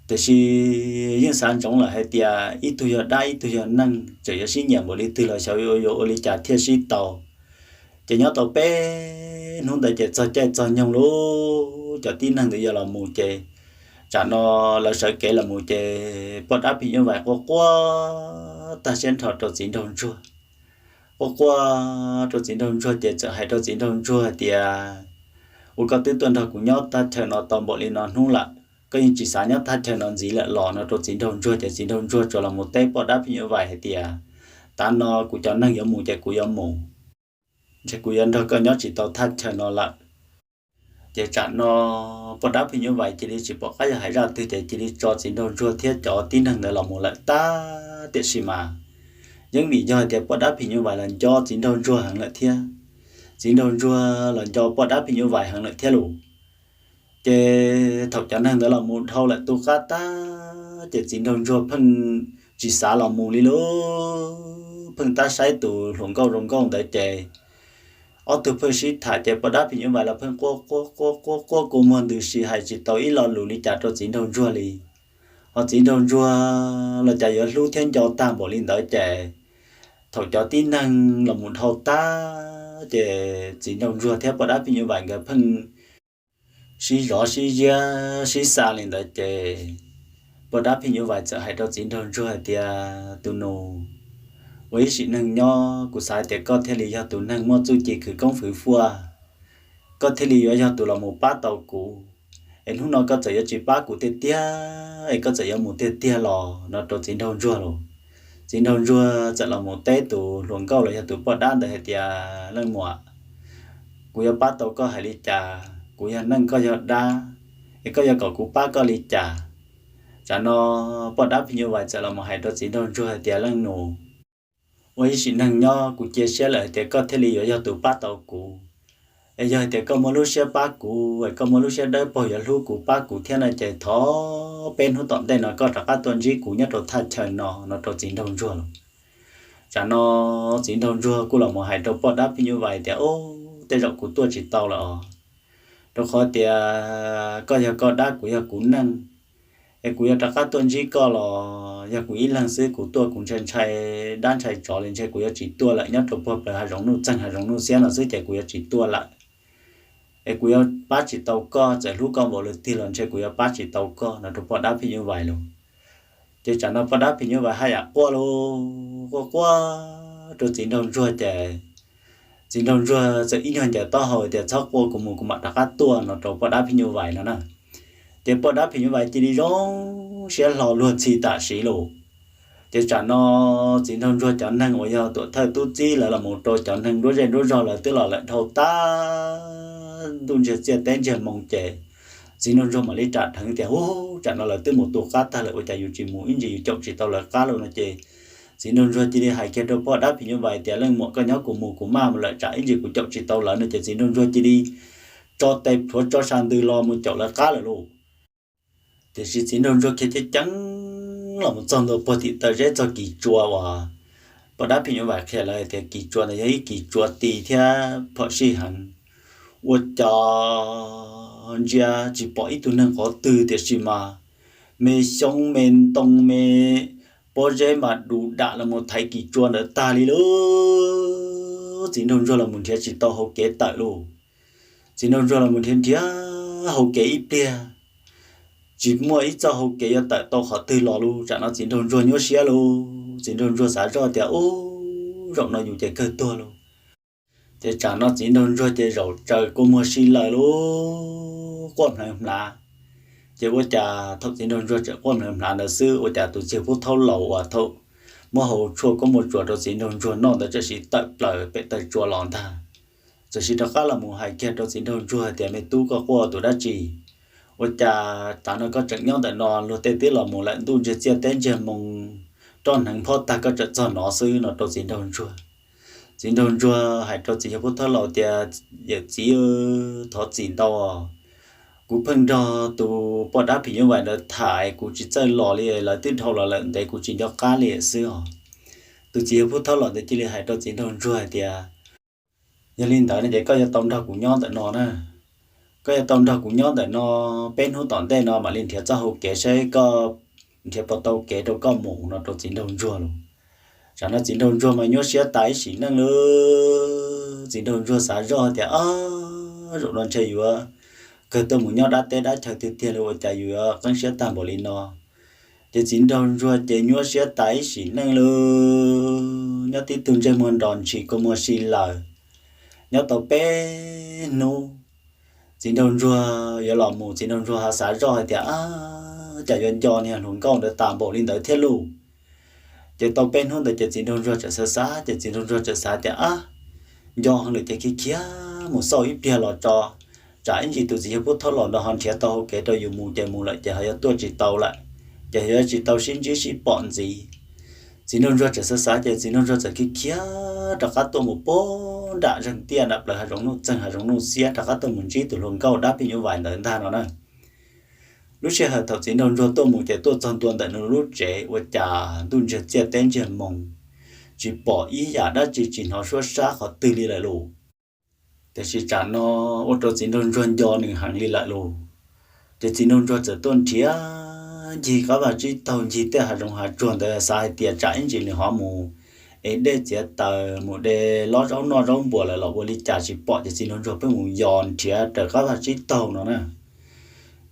Tiam sis yeej xav ntsoov lawm hais tias ib tug yog dab ib tug yog neeg, txawm yuav sib nyiam npaum li twg los xyov yuav ua li cas thiaj sib tau. Ces nyob tau peb hnub ntawd ces txog caij txog nyoog lauj, cov tib neeg ntawd yuav los mus ces tsam no lawv sawv kev los mus ces poj dab phim nyuj vais quaj quaj tag siab nrho rau txiv nraug ntsuag. Quaj quaj rau txiv nraug ntsuag ces txawm hais rau txiv nraug ntsuag hais tias, ua koj twb tuaj nrog kuv nyob thaj chaw no tau npaum li no hnub lawm, koj yeej tsis xav nyob thaj chaw no ntxiv lawm los no rau txiv nraug ntsuag. Ces txiv nraug ntsuag tsuas los mus teb poj dab phim nyuj vais hais tias, tav no kuv cov neeg yuav mus ces kuv yuav mus, ntshe kuv yuav nrog koj nyob tsis tau thaj chaw no lawm. Ces tsam no poj dab phim nyuj vais cia li tsis pom qab yuav hais zaj twg ces cia li tso txiv nraug ntsuag thiab cov tib neeg ntawd los mus lawm tag. Tiam sis mas yeej vim yog hais tias poj dab phim nyuj vais los nco txiv nraug ntsuag heev lawm thiab, txiv nraug ntsuag los nco poj dab phim nyuj vais heev lawm thiab lauj. Ces thaum cov neeg ntawd los mus dhau lawm tu qab tag ces txiv nraug ntsuag pheej tsis xav los mus li lauj, pheej tab saib tus hluas nkauj zoo nkauj ntawd ces ob tug pheej sib tham ces poj dab phim nyuj vais los pheej quaj quaj quaj quaj quaj kua muag ntws si hais tsis tau ib lo lus li cas rau txiv nraug ntsuag li. Ho txiv nraug ntsuag los cas yuav hlub thiab nco tag npaum li ntawd ces thaum cov tib neeg los mus dhau tag ces txiv nraug ntsuag thiab poj dab phim nyuj vais nkawd pheej sib zov sib ziab sib xa li ntawd ces poj dab phim nyuj vais txawm hais rau txiv nraug ntsuag hais tias, tus nus, ua ib sim neej nyob kuv xav hais tias koj thiaj li yog tus neeg muaj txuj ci khwv koob fwv fuaj, koj thiaj li yuav yog tus los mus pab tau kuv. Es hnub no koj txawm yuav tsis pab kuv tiag tiag es koj txawm yuav mus tiag tiag los no rau txiv nraug ntsuag lauj. Txiv nraug ntsuag txawm los mus teb tus hluas nkauj los yog tus poj dab ntawd hais tias, leej muam, kuv yuav pab tau koj hais li cas? Kuv yog neeg koj yog dab, es koj yuav kom kuv pab koj li cas? Tsam no poj dab phim nyuj vais txawm los mus hais rau txiv nraug ntsuag hais tias, leej nus, ua ib sim neej nyob kuv cia siab lawm hais tias koj thiaj li yuav yog tus pab tau kuv. Es yog hais tias koj muaj lub siab pab kuv es koj muaj lub siab dawb paug yuav hlub kuv pab kuv thiab no ces thov peb hnub tom ntej no koj rov qab tuaj ntsib kuv nyob rau thaj chaw no no rau txiv nraug ntsuag lauj. Tsam no txiv nraug ntsuag kuj los mus hais rau poj dab phim nyuj vais tias, ub, tej zaum kuv tuaj tsis tau lawm os, rau qhov tias koj yog koj dab kuv yog kuv neej, es kuv yuav rov qab tuaj ntsib koj los yog kuv ib leeg xwb kuv tuaj kuv ntshai ntshai dab ntshai tsov li ntshe kuv yuav tsis tuaj lawm, nyob rau puag plaws hav zoov nuj txeeg hav zoov nuj xiab no xwb ces kuv yuav tsis tuaj lawm. Es kuv yuav pab tsis tau koj, txawm hlub koj npaum li twg los ntshe kuv yuav pab tsis tau koj no rau poj dab phim nyuj vais lauj. Ces tsam no poj dab phim nyuj vais haj yam quaj lauj, quaj quaj rau txiv nraug ntsuag ces txiv nraug ntsuag txawm ib nyuag ncaws taub hau tias, txhob quaj, kuv mus kuv mam rov qab tuaj no rau poj dab phim nyuj vais no na. Ces poj dab phim nyuj vais cia li zoo siab hlo luag ntxhi tam sim lauj. Ces tsam no txiv nraug ntsuag cov neeg uas yog tuam thawj tub txib lawv los mus rau cov neeg nruab zej nruab zog lawv twb los lawm dhau tag ntuj ntsiag txiaj teb ntsiag moo ces txiv nraug ntsuag mam li ram dheev tias, ub, tsam no lawv twb mus tu qab tag lawm ua cas yus tsis mus ib ntsis yus caum tsis tau lawv qab lauj no ces txiv nraug ntsuag cia li hais kiag rau poj dab phim nyuj vais tias, leej muam, koj nyob kuv mus kuv maj mus lawm, tsam ib ntsis kuv caum tsis tau lawv no ces txiv nraug ntsuag cia li tso tes plhuav tso sa ntws los mus caum lawv qab lawm lauj. Tiam sis txiv nraug ntsuag khiav ceev ceev los mus txog ntua puag tim taw zeb txog kis tsua uas poj dab phim nyuj vais qhia lawv hais tias kis tsua ntawd yog ib kis tsua ti thiab phom sij heev, ua cas ntsia tsis pom ib tug neeg qhov twg tiam sis mas me xyoob me ntoo me pob zeb mas du dam los mus thaiv kis tsua ntawd tag li lauj. Txiv nraug ntsuag los mus nrhiav tsis tau hauv kev tawm lauj. Txiv nraug ntsuag los mus nrhiav nrhiav hauv kev ib pliag, tsis muaj ib txoj hauv kev yuav tawm tau qhov twg los lauj. Tsam no txiv nraug ntsuag nyuaj siab lauj, txiv nraug ntsuag xav zoj tias, ub, zaum no yus ces kawg tuag lauj. Ces tsam no txiv nraug ntsuag ces zaum tsaws kua muag si lawm lauj, quaj hmlawv hmlav. Ces ua cas thaum txiv nraug ntsuag tseem quaj hmlawv hmlav ntawd xwb ua cas tus txiag pub thaub laus uas thaum muab hau tshuaj kua muag tsuas rau txiv nraug ntsuag noj ntawd txawm sim tawm plaws pem taw tsua los ntag. Txawm sim rov qab los mus hais kiag rau txiv nraug ntsuag hais tias, me tub, koj quaj tus dab tsi? Ua cas tav no koj tseem nyob ntawm no, luag tej twb los mus lawm, ntuj ntsiag txiaj teb ntsiag moo, roj hneev phob tag koj tseem txog no xwb? No rau txiv nraug ntsuag. Txiv nraug ntsuag hais rau txiv yawg Pub Thawj Laus tias, Yawm txiv, thov txim ntau. Kuv pheej nrog tus poj dab phim nyuj vais ntawd tham, kuv tsis txawj los li, lawv twb dhau los lawm ntev, kuv tsis nco qab li xwb os. Tus txiv yawg Pub Thawj Laus ntawd cia li hais rau txiv nraug ntsuag hais tias, Yog li ntawd no ces koj yuav tau nrog kuv nyob ntawm no na. Koj yuav tau nrog kuv nyob ntawm no, peb hnub tom ntej no mam li nrhiav txoj hau kev saib koj nrhiav puas tau kev rau koj mus, no rau txiv nraug ntsuag lawm. Tsam no txiv nraug ntsuag mas nyuaj siab tas ib sim neej lawm. Txiv nraug ntsuag xav zoj tias, Ob, zaum no ntshe yuav kawg tuaj mus nyob dab teb dab chaw tiag tiag li, ua cas yus yuav qeeb siab tag npaum li no. Ces txiv nraug ntsuag ces nyuaj siab tas ib sim neej lawm, nyob tib tug ntsej muag nrov ntshis kua muag si lawm. Nyob tau peb hnub, txiv nraug ntsuag yuav los mus, txiv nraug ntsuag ho xav zoj hais tias, Ab, cas yuav nco niag hluas nkauj ntawd tas npaum li ntawd thiab lauj. Ces tau peb hnub ntawd ces txiv nraug ntsuag txawm xav xav, ces txiv nraug ntsuag txawm xav tias, Ab, nco lawm ces khiav khiav mus xauj ib pliag los tso, tsam ib ntsis tus txiv yawg Pub Thawj Laus ntawd ho nrhiav tau hau kev rau yus mus, ces mus lawm ces ho yuav tuaj tsis tau lawm, ces yuav tsis tau sib ntsib sib pom ntxiv. Txiv nraug ntsuag txawm xav xav ces txiv nraug ntsuag txawm khiav khiav rov qab tuaj mus pag nram zeeg tiaj nram plaws hav zoov nuj txeeg hav zoov nuj xiab, rov qab tuaj mus ntsib tus hluas nkauj dab phim nyuj vais ntawd ntag no na. Lub sij hawm thaum txiv nraug ntsuag tuaj mus ces tuaj txog ntua ntawm nws lub tsev, ua cas ntuj ntsiag txiaj teb ntsiag moo, tsis pom ib yam dab tsi, tsis hnov suab sab qhov twg li lawm lauj. Tiam sis tsam no ua rau txiv nraug ntsuag nco nws heev li lawm lauj. Ces txiv nraug ntsuag txawm tuaj nrhiav ncig qab vaj tsib taug, ncig tej hav zoov hav tsuag ntawd, xav hais tias tsam ib ntsis nws ho mus ev dej txiav taws, mus de lob zaub noj zaub npuas lawm los ua li cas tsis pom, ces txiv nraug ntsuag pheej mus yos nrhiav raws qab vaj tsib taug no na.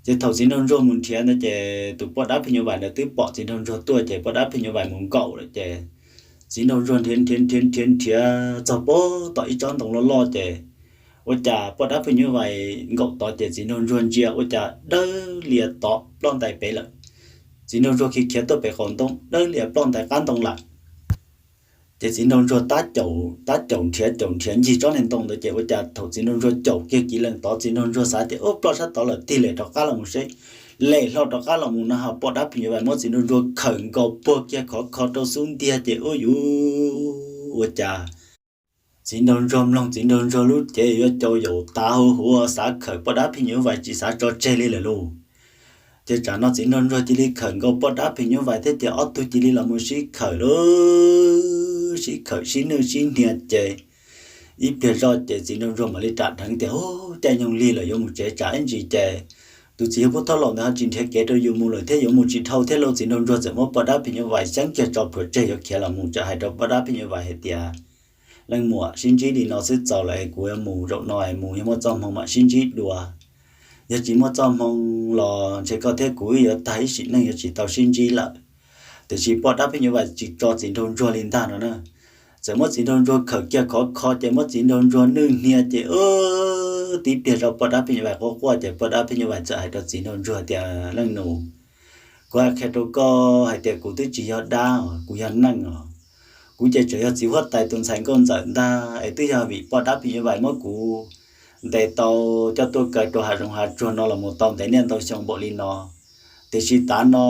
Ces thaum txiv nraug ntsuag mus nrhiav ntawd ces tus poj dab phim nyuj vais ntawd twb pom txiv nraug ntsuag tuaj, ces poj dab phim nyuj vais mus nkaum lawm ces txiv nraug ntsuag nrhiav nrhiav nrhiav nrhiav nrhiav txog pem tom ib tsob ntoo loj loj ces ua cas poj dab phim nyuj vais nkaum tod ces txiv nraug ntsuag ntsia ua cas dawb lias tod ploj ntais pem lawm. Txiv nraug ntsuag khiav khiav tuaj pem qaum ntoo dawb lias ploj ntais qab ntoo lawm. Ces txiv nraug ntsuag tab caum tab caum nrhiav caum nrhiav ncig tsob niag ntoo ntawd ces ua cas thaum txiv nraug ntsuag caum kiag kiv lees tod txiv nraug ntsuag xav tias, Ub, ploj sab tod lawm, tig lem rov qab los mus seb. Lem hlo rov qab los mus no ho poj dab phim nyuj vais muab txiv nraug ntsuag khawm nkaus puag kiag khov kho rau xub ntiag ces ub yuv, ua cas txiv nraug ntsuag mloog txiv nraug ntsuag lub cev yuav cau yaum tav huv huv, xav khawm poj dab phim nyuj vais tsis xav tso tseg li lawm lauj. Ces tsam no txiv nraug ntsuag cia li khawm nkaus poj dab phim nyuj vais thiab ces ob tug cia li los mus sib khawm lauj, sib khawm sib nwj sib hnia ces ib pliag zoj ces txiv nraug ntsuag mam li ram dheev tias, Ub, caij nyoog lig lawm, yuav mus tsev, tsam ib ntsis ces tus txiv yawg Pub Thawj Laus ntawd ho tsis nrhiav kev rau yus mus lawm thiab yuav mus tsis dhau thiab lauj. Txiv nraug ntsuag txawm muab poj dab phim nyuj vais xyeeb kiag tso plhuav tseg yuav khiav los mus, txawm hais rau poj dab phim nyuj vais hais tias, Leej muam, sib ntsib li no xwb txaus lawm, kuv yuav mus, zaum no es mus yog muaj txoj hmoo mam sib ntsib dua, yog tsis muaj txoj hmoo los ntshe koj thiab kuv wb yuav tag ib sim neej yuav tsis tau sib ntsib lawm. Tiam sis poj dab phim nyuj vais tsis tso txiv nraug ntsuag li ntag no na. Txawm muab txiv nraug ntsuag khawm kiag khov kho ces muab txiv nraug ntsuag nwj hnia ces ub, tib pliag zoj poj dab phim nyuj vais quaj quaj ces poj dab phim nyuj vais txawm hais rau txiv nraug ntsuag tias, Leej nus, kuv qhia rau koj hais tias kuv twb tsis yog dab os, kuv yog neeg os. Kuv ces tseem yog txiv huab tais tus ntxhais nkauj ntxawm ntag, es twb yog vim poj dab phim nyuj vais muab kuv ntes tau coj tuaj kaw rau hav zoov hav tsuag no los mus tau ntev niaj ntau xyoo npaum li no. Tiam sis tav no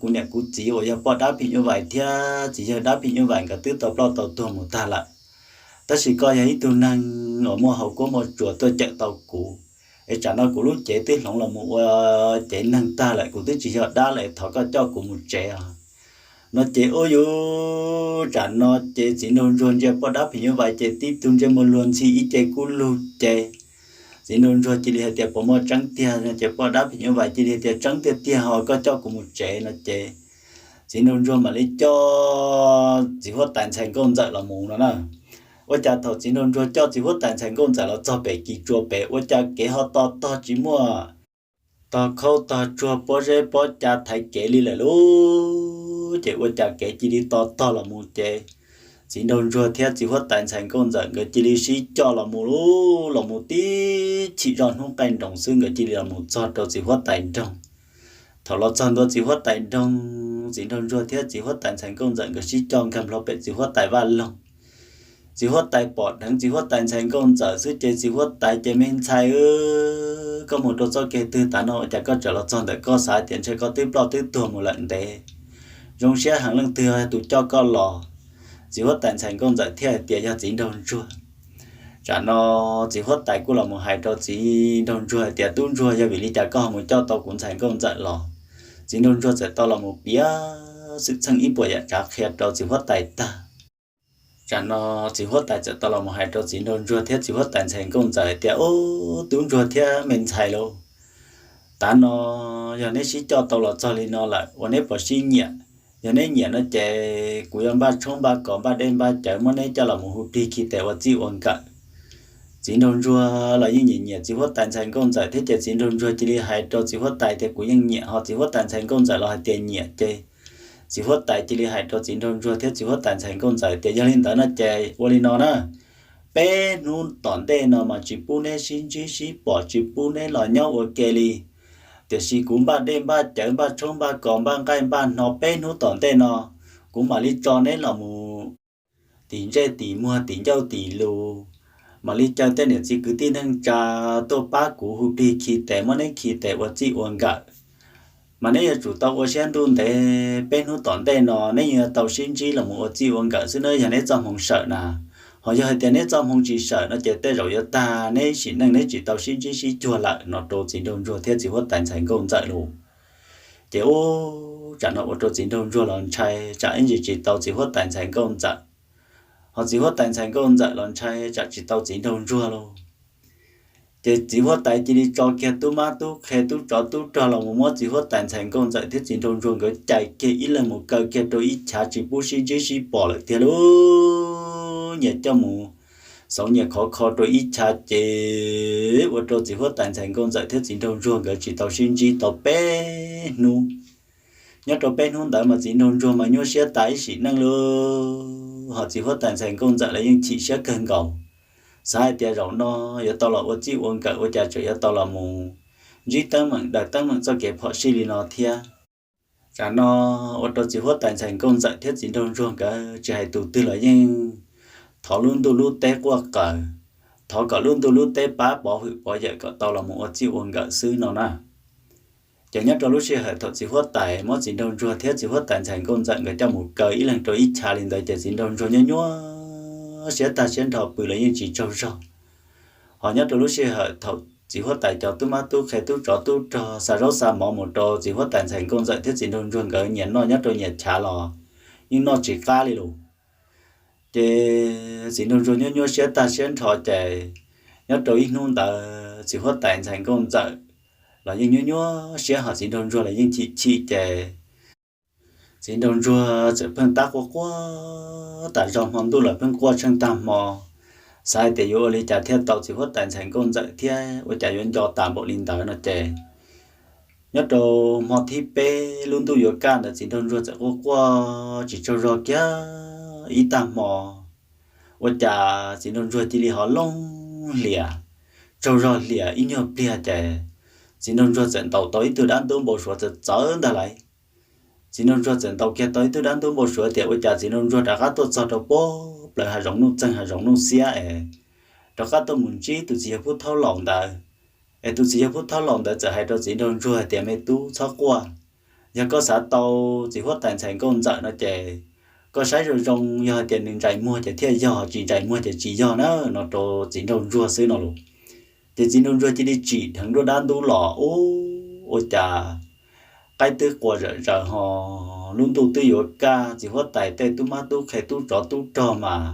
kuv niam kuv txiv uas yog poj dab phim nyuj vais thiab txiv yawg dab phim nyuj vais nkawd twb tau ploj tau tuag mus tag lawm. Tab sis koj yog ib tug neeg uas muaj hauv kuab muaj tsuas tuaj cawm tau kuv, es tsam no kuv lub cev twb hloov los mus ua cev neeg tag lawm, kuv twb tsis yog dab lawm, thov koj coj kuv mus tsev os. No ces ub yuv, tsam no ces txiv nraug ntsuag ntsia poj dab phim nyuj vais ces tib tug ntsej muag luag ntxhi ib ce kub lug ces txiv nraug ntsuag cia li hais tias, Puas muaj tseeb tiag? No ces poj dab phim nyuj vais cia li hais tias, Tseeb tiag tiag os, koj coj kuv mus tsev. No ces txiv nraug ntsuag mam li coj txiv huab tais ntxhais nkauj ntxawm los mus no na. Ua cas thaum txiv nraug ntsuag coj txiv huab tais ntxhais nkauj ntxawm los txog pem kis tsua pem ua cas kev ho to tog tsis muaj tog khaub tog tsuag pob zeb pob cav thaiv kev li lawm lauj. Ces ua cas kev cia li to tog los mus ces txiv nraug ntsuag thiab txiv huab tais ntxhais nkauj ntxawm nkawd cia li sib coj los mus lauj, los mus tib chim zoj hnub qaij nroos xwb nkawd cia li los mus txog rau txiv huab tais nroog. Thaum los txog ntua txiv huab tais nroog, txiv nraug ntsuag thiab txiv huab tais ntxhais nkauj ntxawm nkawd sib coj nkag nplho pem txiv huab tais vaj loog. Txiv huab tais pom dheev txiv huab tais ntxhais nkauj ntxawm xwb ces txiv huab tais ces me ntxhais, koj mus rau txoj kev twg tav no ua cas koj tseem los txog ntawm koj, xav tias ntshe koj twb ploj twb tuag mus lawm ntev. Zoo siab heev, leej twg yog tus coj koj los? Txiv huab tais ntxhais nkauj ntxawm thiaj hais tias yog txiv nraug ntsuag. Tsam no txiv huab tais kuj los mus hais rau txiv nraug ntsuag hais tias tub ntsuag, yog vim li cas koj ho mus coj tau kuv ntxhais nkauj ntxawm los? Txiv nraug ntsuag txawm tau los mus piav xwm txheej ib puas yam tsav qhia rau txiv huab tais tag. Tsam no txiv huab tais txawm tau los mus hais rau txiv nraug ntsuag thiab txiv huab tais ntxhais nkauj ntxawm tias, Ub, tub ntsuag thiab me ntxhais lauj, tav no yog neb sib coj tau los txog li no lawm uas neb puas sib nyiam? Yog neb nyiam no ces kuv yuav npaj tshoob npaj kos npaj dej npaj cawv muab neb coj los mus hu plig khi tes ua txij ua nkawm. Txiv nraug ntsuag los yeej nyiam nyiam txiv huab tais ntxhais nkauj ntxawm thiab ces txiv nraug ntsuag cia li hais rau txiv huab tais tias kuv yeej nyiam, ho txiv huab tais ntxhais nkauj ntxawm los hais tias nyiam ces txiv huab tais cia li hais rau txiv nraug ntsuag thiab txiv huab tais ntxhais nkauj ntxawm tias yog li ntawd no ces ua li no na, peb hnub tom ntej no mas tsis pub neb sib ntsib sib pom, tsis pub neb los nyob ua ke li. Tiam sis kuv npaj dej npaj cawv npaj tshoob npaj kos npaj nqaij npaj hno peb hnub tom ntej no, kuv mam li tso neb los mus tim ntsej tim muag tim ncauj tim lus, mam li caw tej niam txiv kwv tij neej tsa tuaj pab kuv hu plig khi tes muab neb khi tes ua txij ua nkawm. Mas neb yuav tsum tau ua siab ntuj ntev, peb hnub tom ntej no neb yuav tau sib ntsib los mus ua txij ua nkawm xwb nawb, yog neb txoj hmoo sawm na. Ho yog hais tias neb txoj hmoo tsis sawm no ces tej zaum yuav tag neb sim neej neb tsis tau sib ntsib sib cuag lawm no rau txiv nraug ntsuag thiab txiv huab tais ntxhais nkauj ntxawm lauj. Ces ub, tsam no ua rau txiv nraug ntsuag los ntshai tsam ib ntsis tsis tau txiv huab tais ntxhais nkauj ntxawm, ho txiv huab tais ntxhais nkauj ntxawm los ntshai tsam tsis tau txiv nraug ntsuag lauj. Ces txiv huab tais cia li tso kiag tub mab tub qhe tub tsov tub rog los mus muab txiv huab tais ntxhais nkauj ntxawm thiab txiv nraug ntsuag nkawd cais kiag ib leeg mus kaw kiag rau ib chav tsis pub sib ntsib sib pom lawm tiag lauj. Nyias coj mus xauv nyias khov kho rau ib chav ces ua rau txiv huab tais ntxhais nkauj ntxawm thiab txiv nraug ntsuag nkawd tsis tau sib ntsib tau peb hnub. Nyob rau peb hnub ntawd mas txiv nraug ntsuag mas nyuaj siab tas ib sim neej lauj, ho txiv huab tais ntxhais nkauj ntxawm los yeej chim siab kawg nkaus, xav hais tias zaum no yuav tau los ua txij ua nkawm ua cas tseem yuav tau los mus ntsib teeb meem daws teeb meem txoj kev phom sij li no thiab. Tsam no ua rau txiv huab tais ntxhais nkauj ntxawm thiab txiv nraug ntsuag nkawd tsis hais tus twg los yeej thov lub ntuj lub teb quaj qaws, thov kom lub ntuj lub teb pab pov hwm pov yawm kom tau los mus ua txij ua nkawm xwb no na. Ces nyob rau lub sij hawm thaum txiv huab tais muab txiv nraug ntsuag thiab txiv huab tais ntxhais nkauj ntxawm nkawd coj mus kaw ib leeg rau ib chav li ntawd ces txiv nraug ntsuag nyuaj nyuaj siab tag siab nrho pw los yeej tsis tsaug zog. Ho nyob rau lub sij hawm thaum txiv huab tais cov tub mab tub qhe tub tsov tub rog xa zaub xa mov mus rau txiv huab tais ntxhais nkauj ntxawm thiab txiv nraug ntsuag nkawd nyias noj nyob rau nyias chav los yeej noj tsis qab li lus. Ces txiv nraug ntsuag nyuaj nyuaj siab tag siab nrho ces nyob rau ib hnub ntawd txiv huab tais ntxhais nkauj ntxawm los yeej nyuaj nyuaj siab ho txiv nraug ntsuag los yeej chim chim ces txiv nraug ntsuag txawm pheej tab quaj quaj tas zog hmo ntuj los pheej quaj tsheej tag hmo, xav hais tias yuav ua li cas thiaj tau txiv huab tais ntxhais nkauj ntxawm thiab ua cas yuav nco tas npaum li ntawd no ces nyob rau hmo thib peb lub ntuj yuav kaj ntawd txiv nraug ntsuag txawm quaj quaj tsis tsaug zog kiag ib tag hmo, ua cas txiv nraug ntsuag cia li ho looj hlias, tsaug zog hlias ib nyuag pliag ces txiv nraug ntsuag txawm ntaus tau ib tug dab ntub npau suav txawv txawv ntag lauj. Txiv nraug ntsuag txawm ntaus kiag tau ib tug dab ntub npau suav tias ua cas txiv nraug ntsuag rov qab tuaj txog rau puag plaws hav zoov nuj txeeg hav zoov nuj xiab es rov qab tuaj mus ntsib tus txiv yawg Pub Thaub Laus ntawd, es tus txiv yawg Pub Thaub Laus ntawd txawm hais rau txiv nraug ntsuag hais tias me tub txhob quaj, yog koj xav tau txiv huab tais ntxhais nkauj ntxawm no ces koj saib zoo zoo, yog hais tias nws ntsais muag ces thiaj yog, tsis ntsais muag ces tsis yog na no rau txiv nraug ntsuag xwb no los. Ces txiv nraug ntsuag cia li tsim dheev dua dab ntub los ub, ua cas qaib twb qua zom zaws ho lub ntuj twb yuav kaj, txiv huab tais tej tub mab tub qhe tub tsov tub rog mas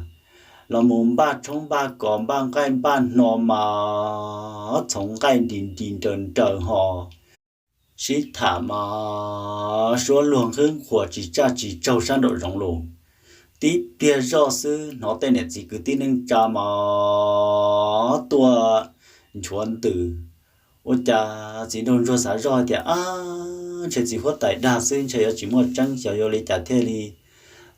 los mus npaj tshoob npaj kos npaj nqaij npaj hno mas txhoov nqaij nris nris nraws nraws ho sib tham mas suab luag nqhwb nqhuas tsis tsaj tsis tsaug sab nraum zoov los. Tib pliag zoj xwb hnov tej niam txiv kwv tij neej tsa mas tuaj nchuav ntws. Ua cas txiv nraug ntsuag xav zoj tias ab, ntshe txiv huab tais dag xwb, ntshe yuav tsis muaj tseeb, xyov yuav li cas thiaj li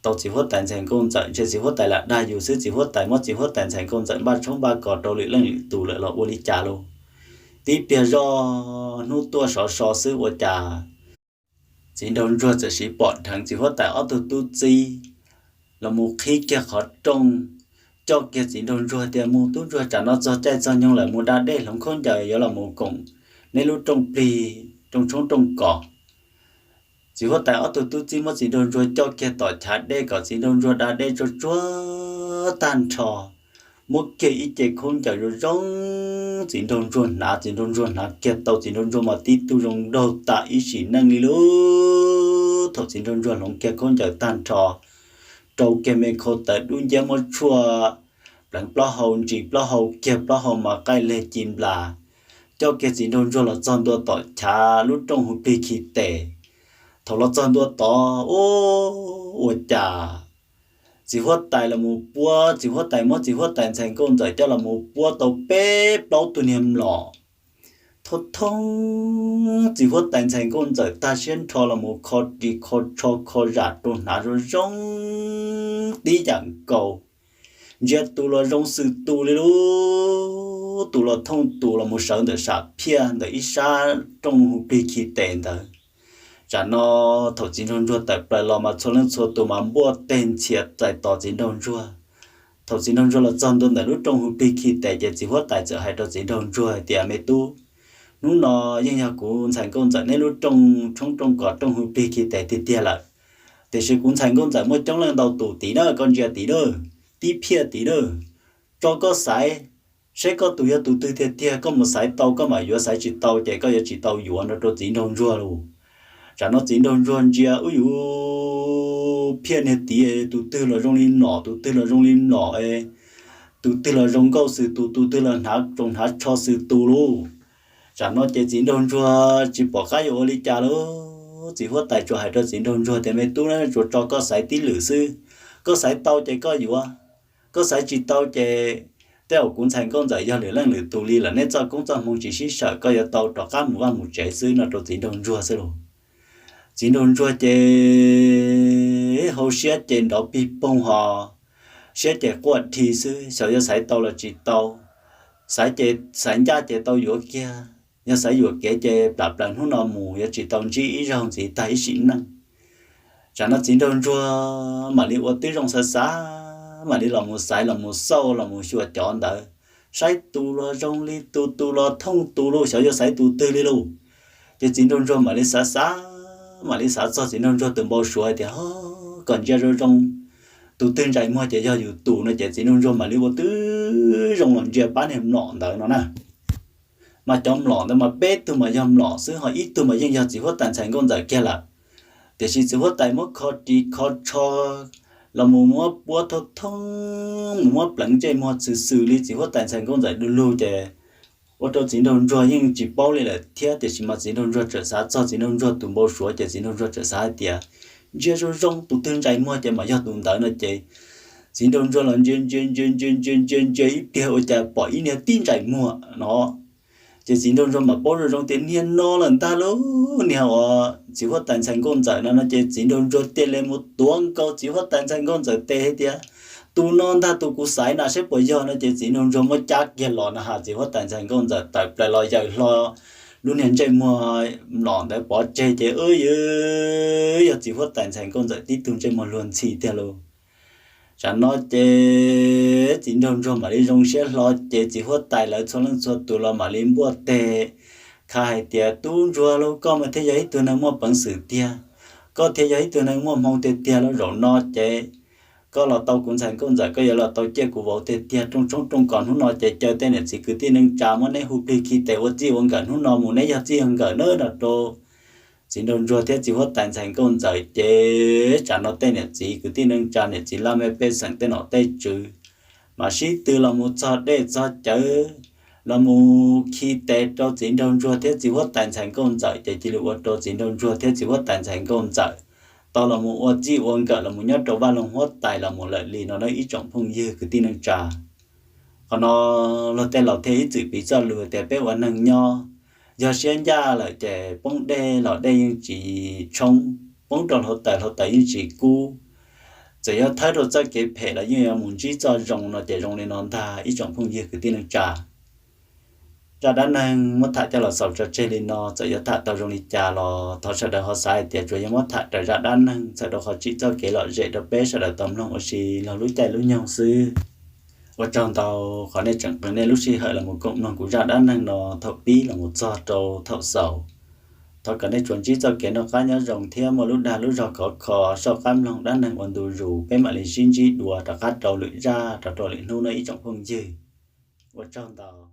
tau txiv huab tais ntxhais nkauj ntxawm, ntshe txiv huab tais lam dag yus xwb, txiv huab tais muab txiv huab tais ntxhais nkauj ntxawm npaj tshoob npaj kos rau lwm leej lwm tus lawm los ua li cas los. Tib pliag zoj hnub tuaj sov so xwb ua cas txiv nraug ntsuag txawm siv pom dheev txiv huab tais ob tug tub txib los mus qhib kiag qhov rooj, coj kiag txiv nraug ntsuag tias, mus tub ntsuag, tsam no txog caij txog nyoog lawm, mus da dej hloov khaub ncaws yuav los mus koom neb lub rooj plig rooj tshoob rooj kos. Txiv huab tais ob tug tub txib muab txiv nraug ntsuag coj kiag tom chav dej kom txiv nraug ntsuag da dej tsuag tsuag tag nrho, muab kiag ib ce khaub ncaws zoo zoo txiv nraug ntsuag hnav. Txiv nraug ntsuag hnav kiag tau, txiv nraug ntsuag mas tib tug zoo nraug tas ib sim neej li lub. Thaum txiv nraug ntsuag hloov kiag khaub ncaws tag nrho, rau kiag me khau tawv dub nciab, muab tshuaj pleev plaub hau, ntsis plaub hau kiag, plaub hau mas qaij leg ci nplas, coj kiag txiv nraug ntsuag los txog ntua tom chav lub rooj hu plig khi tes. Thaum los txog ntua tod, ua cas txiv huab tais los mus puab, txiv huab tais muab txiv huab tais ntxhais nkauj ntxawm coj los mus puab tau peb plaub tug niag mlom. Thoob thoob txiv huab tais ntxhais nkauj ntxawm tag siab nrho los mus kho ris kho tsho kho zam rau hnav zoo zoo tib yam nkaus. Ntsia tus los zoo xws tus li lub, tus los thooj tus los mus sawv ntawm sam phiaj ntawm ib sab rooj hu plig khi tes ntawd. Tsam no thaum txiv nraug ntsuag tawm plaws los mas txhua leej txhua tus mas npuaj teg ntxhias txais tos txiv nraug ntsuag. Thaum txiv nraug ntsuag los txog ntua ntawm lub rooj hu plig khi tes ces txiv huab tais txawm hais rau txiv nraug ntsuag hais tias, me tub, hnub no yeej yog kuv ntxhais nkauj ntxawm neb lub rooj tshoob rooj kos rooj hu plig khi tes tiag tiag lawm. Tiam sis kuv ntxhais nkauj ntxawm muaj coob leej ntau tus tid na, koj ntsia tid na, tib phiaj tid na. Tso koj xaiv, saib koj tus yog tus twg tiag tiag, koj mus xaiv tau koj mam yuav, xaiv tsis tau ces koj yuav tsis tau yuav no rau txiv nraug ntsuag lauj. Tsam no txiv nraug ntsuag ntsia ub yuv, phiaj niag tid, tus twg los zoo li mlom, tus twg los zoo li mlom, tus twg los zoo nkauj xws tus, tus twg los hnav tsoos hnav tsho xws tus lauj. Tsam no ces txiv nraug ntsuag tsis pom qab yuav ua li cas lauj. Txiv huab tais tsuas hais rau txiv nraug ntsuag tias, me tub, tsuas tso koj xaiv tib lwm xwb, koj xaiv tau ces koj yuav, koj xaiv tsis tau ces tej zaum kuv ntxhais nkauj ntxawm yog lwm leej lwm tus li lawm, neb txoj koob txoj hmoo tsis sib sawm, koj yuav tau rov qab mus vaj mus tsev xwb no rau txiv nraug ntsuag xwb lauj. Txiv nraug ntsuag ces hauv siab ces nrov pig poog ho, siab ces quaj dhi xwb, xyov yuav xaiv tau los tsis tau. Xaiv ces xaiv ncaj ces tau yuav kiag, yog xaiv yuam kev ces plam plaws hnub no mus yuav tsis tau ntsib ib zaug ntxiv tag ib sim neej. Tsam no txiv nraug ntsuag mam li ua tib zoo xav xav, mam li los mus xaiv los mus xauj los mus xyuas cov ntawd, saib tus los zoo li tus, tus los thooj tus lauj, xyov yuav xaiv tus twg li lauj. Ces txiv nraug ntsuag mam li xav xav, mam li xav txog txiv nraug ntsuag tus npau suav hais tias, ho, kom ntsia zoo zoo, tus twg ntsais muag ces yog yus tus no ces txiv nraug ntsuag mam li ua tib zoo los ntsia pab niag mlom ntawd no na. Mas cov mlom ntawd mas peb tug mas yog mlom xwb, ho ib tug mas yeej yog txiv huab tais ntxhais nkauj ntxawm kiag lawm. Tiam sis txiv huab tais muab kho ris kho tsho los mus muab puab thoob thoob, mus muab pleev ntsej muag xws xws li txiv huab tais ntxhais nkauj ntxawm du lug ces ua rau txiv nraug ntsuag yeej tsis paub li lawm thiab. Tiam sis mas txiv nraug ntsuag txawm xav txog txiv nraug ntsuag tus npau suav ces txiv nraug ntsuag txawm xav hais tias, ntsia zoo zoo tus twg ntsais muag ces mam yog tus ntawd no ces txiv nraug ntsuag los ntsia ntsia ntsia ntsia ntsia ntsia ntsia ib pliag ua cas pom ib niag tib ntsais muag no. Ces txiv nraug ntsuag mam paub zoo zoo tias niag no lawm ntag lauj, niag uas txiv huab tais ntxhais nkauj ntxawm no no ces txiv nraug ntsuag thiaj li mus tuav nkaus txiv huab tais ntxhais nkauj ntxawm tes hais tias, tus no ntag tus kuv xaiv na, saib puas yog no ces txiv nraug ntsuag muab cab kiag los na has txiv huab tais ntxhais nkauj ntxawm tawm plaws los yaws hlo lub niag ntsej muag mlom ntawd pov tseg ces ub yuv, yog txiv huab tais ntxhais nkauj ntxawm tib tug ntsej muag luag ntxhi tiag lauj. Tsam no ces txiv nraug ntsuag mam li zoo siab hlo ces txiv huab tais lawv txhua leej txhua tus los mam li npuaj teg kha hais tias, tub ntsuag lauj, koj mas thiaj yog ib tug neeg muaj peev xwm tiag, koj thiaj yog ib tug neeg muaj hmoo tiag tiag lauj. Zaum no ces koj los tau kuv ntxhais nkauj ntxawm, koj yuav los tau ciaj kuv vauv tiag tiag. Rooj tshoob rooj kos hnub no ces caw tej niam txiv kwv tij neej tsa muab neb hu plig khi tes ua txij ua nkawm, hnub no mus neb yog txij yog nkawm nawb no rau txiv nraug ntsuag thiab txiv huab tais ntxhais nkauj ntxawm ces tsam no tej niam txiv kwv tij neej tsa, niam txiv laj mej pej xeem, tej nom tej tswv mam sib tw los mus txog dej txog cawv los mus khi tes rau txiv nraug ntsuag thiab txiv huab tais ntxhais nkauj ntxawm ces cia li ua rau txiv nraug ntsuag thiab txiv huab tais ntxhais nkauj ntxawm tau los mus ua txij ua nkawm los mus nyob rau vaj loog huab tais los mus lawm li no nawb ib tsoom phooj ywg kwv tij neej tsa. Qhov no luag tej laus thiaj ib txwm piv txoj lus tias peb ua neeg nyob, yog siab ncaj lawm ces poob dej los dej yeej tsis tshoob, poob rau hluav taws hluav taws yeej tsis kub. Txawm yuav thawb rau txoj kev phem los yeej yuav mus ntsib txoj zoo no ces zoo li no ntag ib tsoom phooj ywg kwv tij neej tsa. Zaj dab neeg muab tham coj los xaus tso tseg li no, txawm yuav tham tau zoo li cas los thov sawv daws ho xav hais tias tsuas yog muab tham raws zaj dab neeg txhawm rau qhov tsim txoj kev lom zem rau peb sawv daws tau mloog ua si log lub caij lub nyoog xwb. Ua tsaug ntau qhov nej tseem qee nej lub sij hawm los mus koom mloog kuv zaj dab neeg no thaum pib los mus txog rau thaum xaus. Thov kom nej tsuas ntsib txoj kev noj qab nyob zoo thiab muaj lub dag lub zog khov kho soj qab mloog dab neeg ua ntu zus, peb mam li sib ntsib dua rov qab rau lwm zaj rau rau lwm hnub no ib tsoom phooj ywg. Ua tsaug ntau.